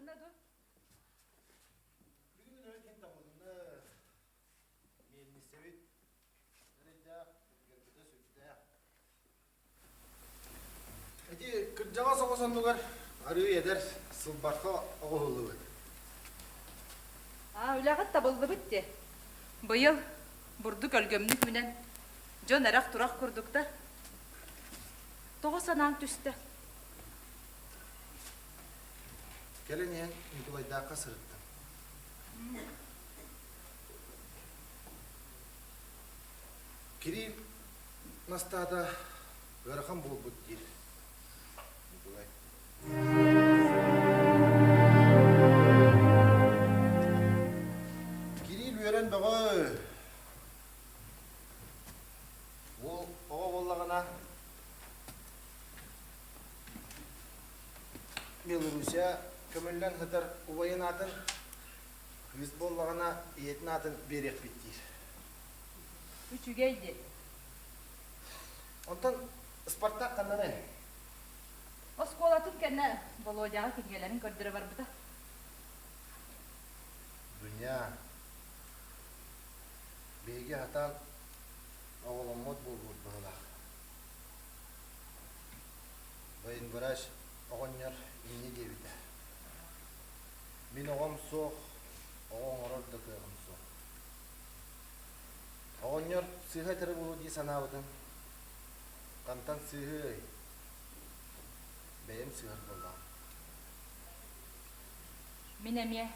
Табылынна дуо? Бүгүн үлэбит табылынна. Миэлниссэбит эрэйдээх, үргэрбитэ сүрдээх. Ити кырдьаҕас оҕо соннугар арыы эдэр сылбарха оҕоһуллубут. Аа, үлэҕит табыллыбыт дии. Быйыл бурдук өлгөмнүк үүнэн, дьон эрэх-турах курдуктар. Тоҕо санааҥ түстэ? Кэлин иһэн Ньукулайдаахха сырыттым. Кириил Настаата ыарахан буолбут диир Ньукулай. Кириил үөрэн бөҕө. Уол оҕо буоллаҕына Белоруссия көмүллэн сытар убайын аатын кыыс буоллаҕына ийэтин аатын биэриэхпит диир. Үчүгэй диэн. Онтон Спартак ханнанай? Оскуолатын кэннэ Володяҕа кинигэлэрин көрдөрө барбыта. Дуня, биһиги сатаан оҕоломмот буолбут быһыылаах. Военврач оҕонньор инньэ диэбитэ. Мин оҕом суох, оҕо оҥорор да кыаҕым суох. Оҕонньор сыыһа этэрэ буолуо дии санаабытым. Хантан сыыһыай? Бэйэм сыыһар буоллаҕым. Мин эмиэ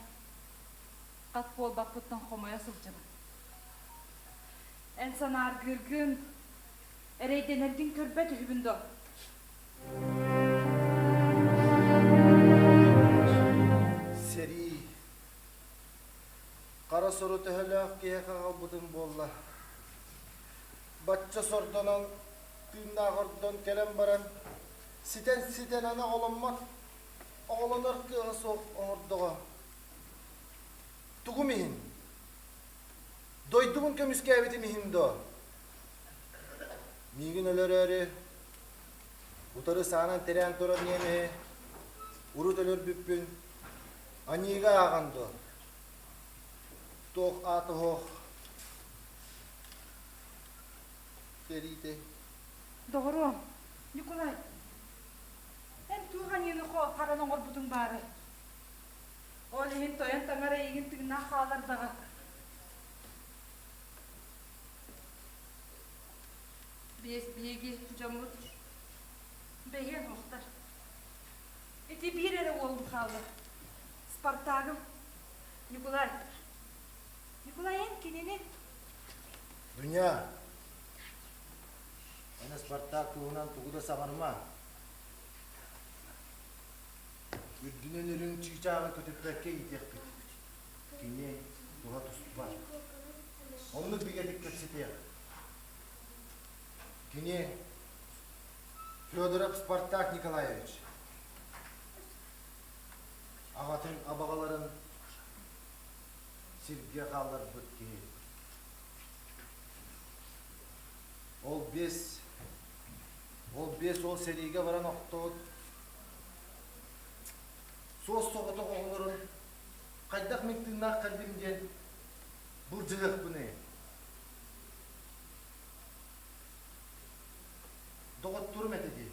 хат буолбаппыттан хомойо сылдьабын. Эн санааргыыргын, эрэйдэнэргин көрбөт үһүбүн дуо? Сэрии Хара сору төһөлөөх киһиэхэ аҕалбытым буолла. Бачча сордонон, тыыннаах ордон кэлэн баран, ситэн-ситэн аны оҕоломмот, оҕолонор кыаҕа суох оҥордоҕо. Тугум иһин? Дойдубун көмүскээбитим иһин дуо? Миигин өлөрөөрү, утары саанан тирээн турар ньиэмэһи урут өлөрбүппүн аньыыга ааҕан дуо? Туох аата оһох сэриитэй? Доҕоруом, Ньукулай, эн туох аньыыны харан оҥорбутуҥ баарай? Ол иһин тойон таҥара эйигин тыыннаах хааллардаҕа. Биэс биһиги дьоммут бэйиэн охтор. Ити биир эрэ уолум хаалла. Спартагым. Ньукулай. Ньукулай эн кинини Дуня, эн Спартак туһунан тугу да саҥарыма. Үрдүнэн үрүҥ чыычааҕы көтүппэккэ иитиэхпит. Кини туһа туспа. Оннук бигэтик кэпсэтиэх. Кини Федоров Спартак Николаевич. Аҕатын абаҕаларын сиргэ хаалларбыт киһи. Ол биэс, ол биэс ол сэриигэ баран охтоот, суос соҕотох оҕолорун хайдах мин тыыннаах кэллим диэн былдьаһыахпыный? Доҕотторум этэ дии.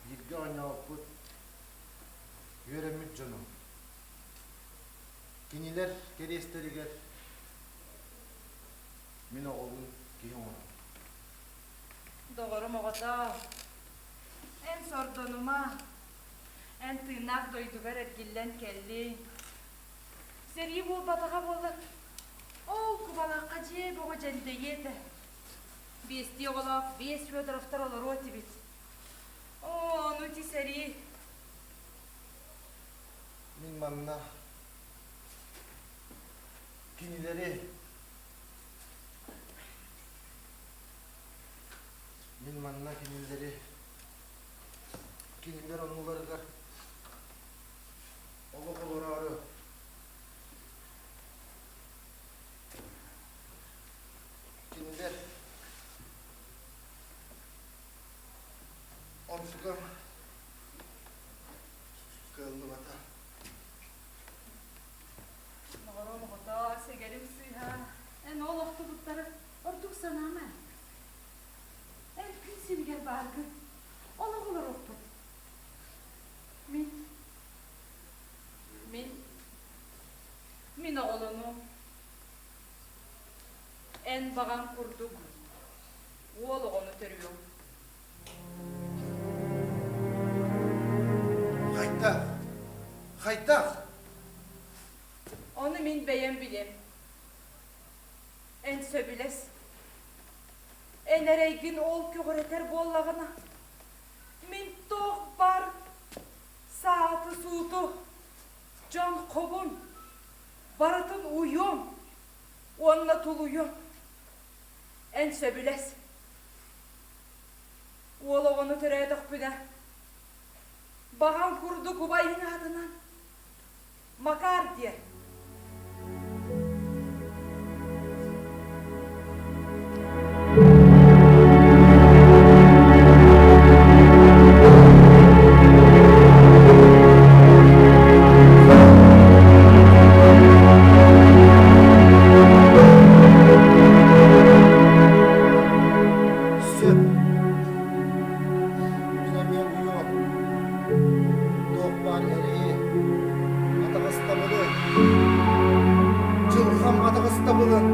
Бииргэ оонньообуппут, үөрэммит дьонум. Кинилэр кэриэстэригэр мин оҕобун киһи оҥорон. Доҕорум оҕото, эн сордонума, эн тыыннаах дойдугар эргиллэн кэллиҥ. Сэрии буолбатаҕа буоллар, ол кубалаахха дьиэ бөҕө дьэндэйиэ этэ. Биэстии оҕолоох биэс Федоровтар олоруо этибит. Оо, ону ити сэрии. Мин манна кинилэри мин манна кинилэри кинилэр оннуларыгар олох олороору кинилэр онтукам кыаллыбат. Мин оҕолонуом. Эн баҕаҥ курдук уол оҕону төрүөм. Хайдах? Хайдах? Ону мин бэйэм билэм. Эн сөбүлэс. Эн эрэйгин ол көҕүрэтэр буоллаҕына, мин туох бар сааты-сууту, дьон хобун, барытын уйуом уонна тулуйуом. Эн сөбүлэс. Уол оҕону төрөөтөхпүнэ, баҕам курдук убайын аатынан Макар диэн. Сөп. Мин эмиэ уйуом. Туох баар эрэйи, атаҕастабылы, дьылҕам атаҕастабылын.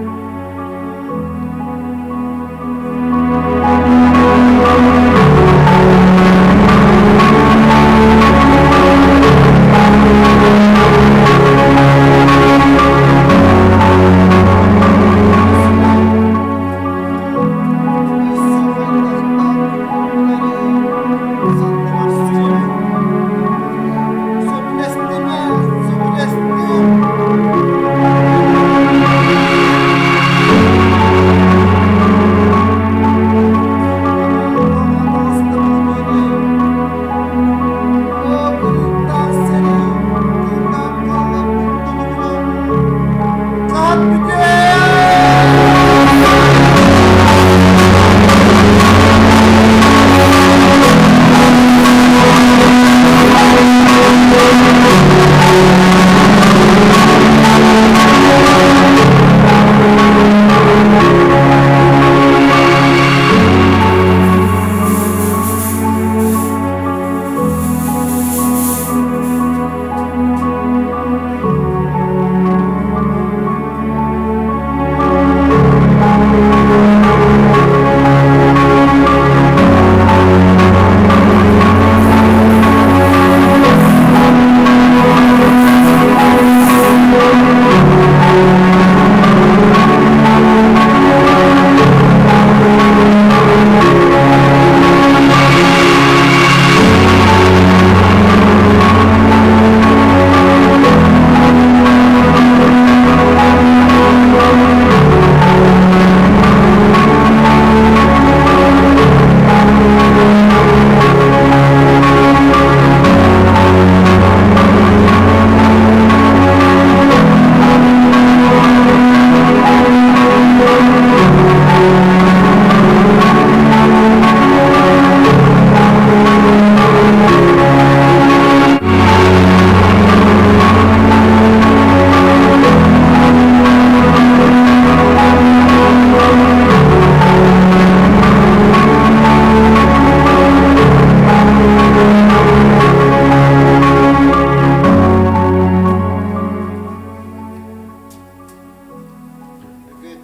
Бүгүн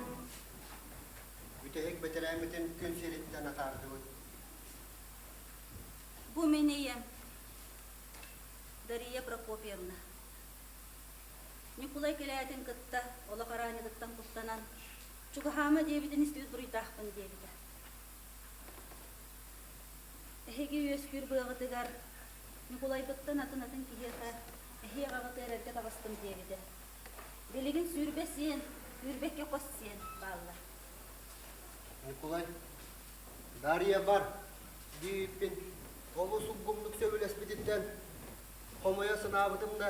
бүтэһик бэтэрээммитин күн сириттэн атаардыбыт. Бу мин ийэм Дария Прокопьевна. Ньукулай кэлээтин кытта олох араанньытыттан куттанан, чугаһаама диэбитин истибит буруйдаахпын диэбитэ. Эһиги үөскүүр быаҕытыгар Ньукулайбыттан атын-атын киһиэхэ эһиэ аҕаҕыт эрэргэ таҕыстым диэбитэ. Билигин 20 сиэн, сүүрбэккэ хос сиэн бааллар. Ньукулай, Дарья бар диэбиппин олус улгумнук сөбүлэспититтэн хомойо санаабытым да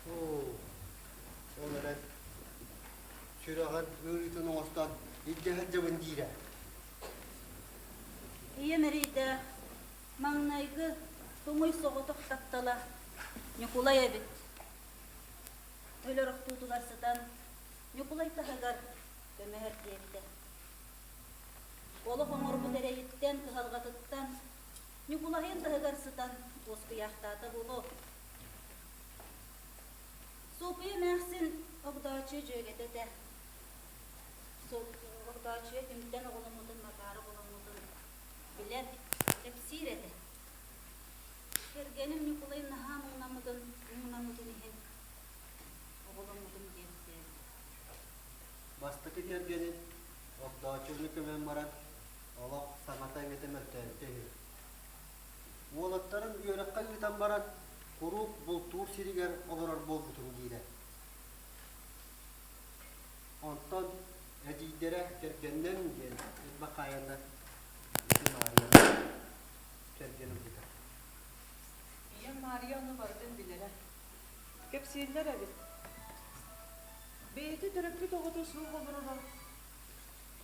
ол эрэн сүрэҕин ыарыытын оҥостон илдьэ сылдьабын диирэ. Ийэм эрэйдээх маҥнайгы туҥуй соҕотох таптала Ньукулай эбит. Өлөр охтуутугар сытан Ньукулай таһыгар көмөһөр диэбитэ. Олох оҥорбут эрэйиттэн, кыһалҕатыттан Ньукулайын таһыгар сытан уоскуйаахтаата буолуо. Суопуйа эмээхсин Огдооччуйа дьүөгэтэ этэ. Огдооччуйа кимтэн оҕоломмутун, Макаары оҕоломмутун билэр, кэпсиир этэ. Кэргэним Ньукулай наһаа муҥнаммытын, муҥнаммытын иһин оҕоломмутум диэбиттэрэ. Бастакы кэргэнин Огдооччуйаны көмөн баран, олох саҥата-иҥэтэ мөлтөөбүтэ үһү. Уолаттарын үөрэххэ ыытан баран, куруук бултуур сиригэр олорор буолбутум диирэ. Онтон эдьиийдэрэ кэргэннэн диэн элбэх хаайаннар ити Маарыйаны кэргэн ылбыта. Ийэм Маарыйа ону барытын билэрэ. Кэпсииллэр эбит. Бэйэтэ төрөппүт оҕото суох олороро.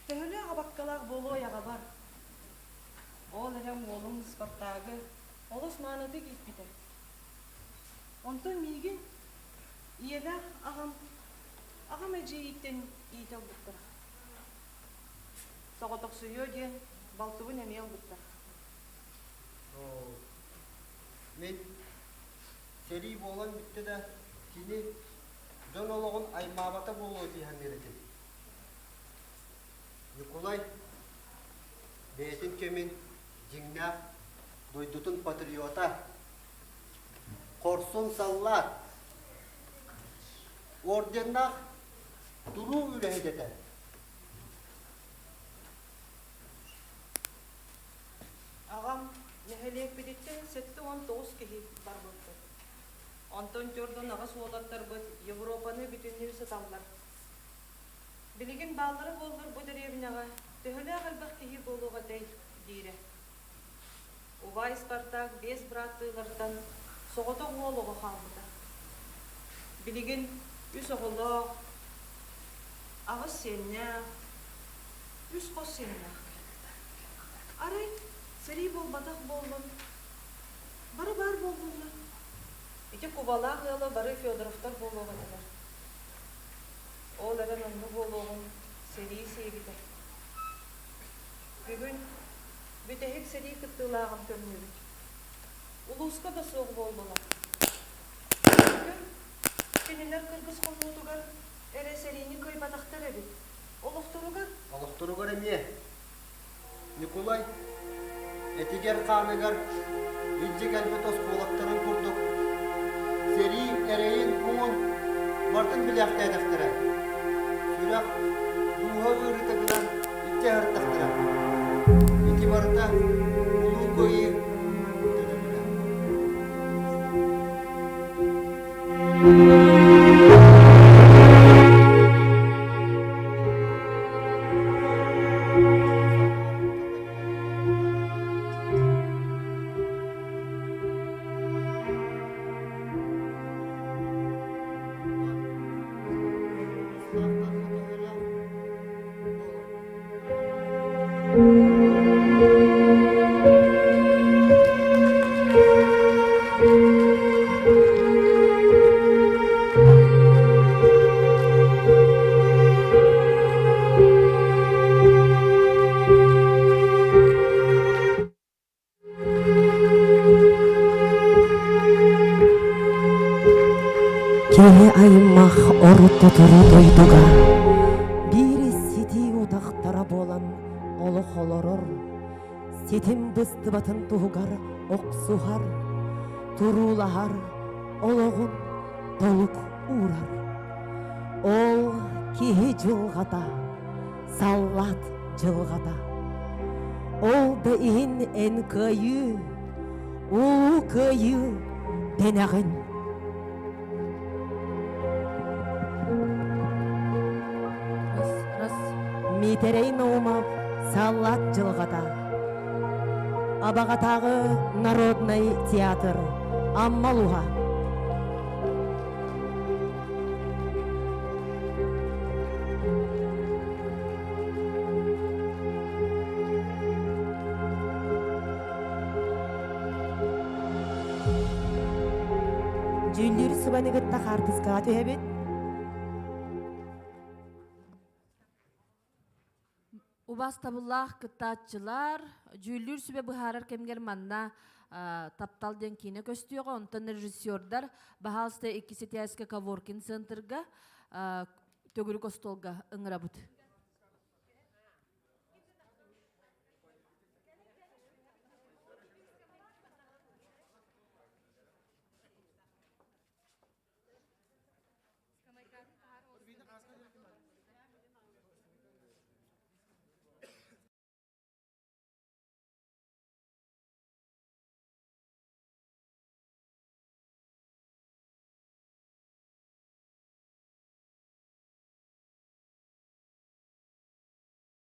Төһөлөөх абаккалаах буолуой аҕабар. Ол эрэн уолум Спартагы олус маанытык ииппитэ. Онтон миигин ийэлээх аҕам аҕам эдьиийиттэн иитэ ылбыттара. Соҕотохсуйуо диэн балтыбын эмиэ ылбыттара. Оо, мин сэрии буолан бүттэ да кини дьон олоҕун аймаабата буолуо дии саныыр этим. Ньукулай бэйэтин кэмин дьиҥнээх дойдутун патриота, хорсун саллаат, орденнаах туруу үлэһит этэ. Аҕам нэһилиэкпититтэн 79 киһи барбыппыт. Онтон дьордон аҕыс уолаттарбыт Европаны бүтүннүү сыталлар. Билигин бааллара буоллар бу дэриэбинэҕэ төһөлөөх элбэх киһи буолуох этэй диирэ. Убай Спартак биэс бырааттыылартан соҕотох уол оҕо хаалбыта. Билигин үс оҕолоох, аҕыс сиэннээх, үс хос сиэннээх. Арай сэрии буолбатах буоллун, бары баар буоллуннар. Ити Кубалаах ыала бары Федоровтар буолуох этилэр. Ол эрэн онно буолуоҕун сэрии сиэбитэ. Бүгүн бүтэһик сэрии кыттыылааҕын көмнүбүт. Улууска да суох буоллулар. Бүгүн кинилэр кыргыс хонуутугар эрэ сэриини кыайбатахтар эбит. Олохторугар? Олохторугар эмиэ. Ньукулай этигэр-хааныгар илдьэ кэлбит оскуолактарын курдук сэрии эрэйин-муҥун барытын билээхтээтэхтэрэ. Сүрэх, дууһа ыарыыта гынан илдьэ аһартахтара. Ити барыта Улуу Кыайыы төлөбүрэ. Киһи аймах орто-туру дойдуга биир ситии утахтара буолан олох олорор, ситим быстыбатын туһугар охсуһар, туруулаһар, олоҕун толук уурар. Ол киһи дьылҕата, саллаат дьылҕата. Ол да иһин эн кыайыы, улуу кыайыы дэнэҕин. Миитэрэй Наумов саллаат дьылҕата. Абаҕатааҕы народнай театр Амма улууһа. Дьүүллүүр субаны кытта хаартыскаҕа түһэбит. Убаһа. Убаастабыллаах кыттааччылар, дьүүллүүр сүбэ быһаарар кэмигэр манна Таптал диэн киинэ көстүөҕэ, онтон режиссердар баһаалыста иккис этээскэ Коворкин центрга төгүрүк остуолга ыҥырабыт.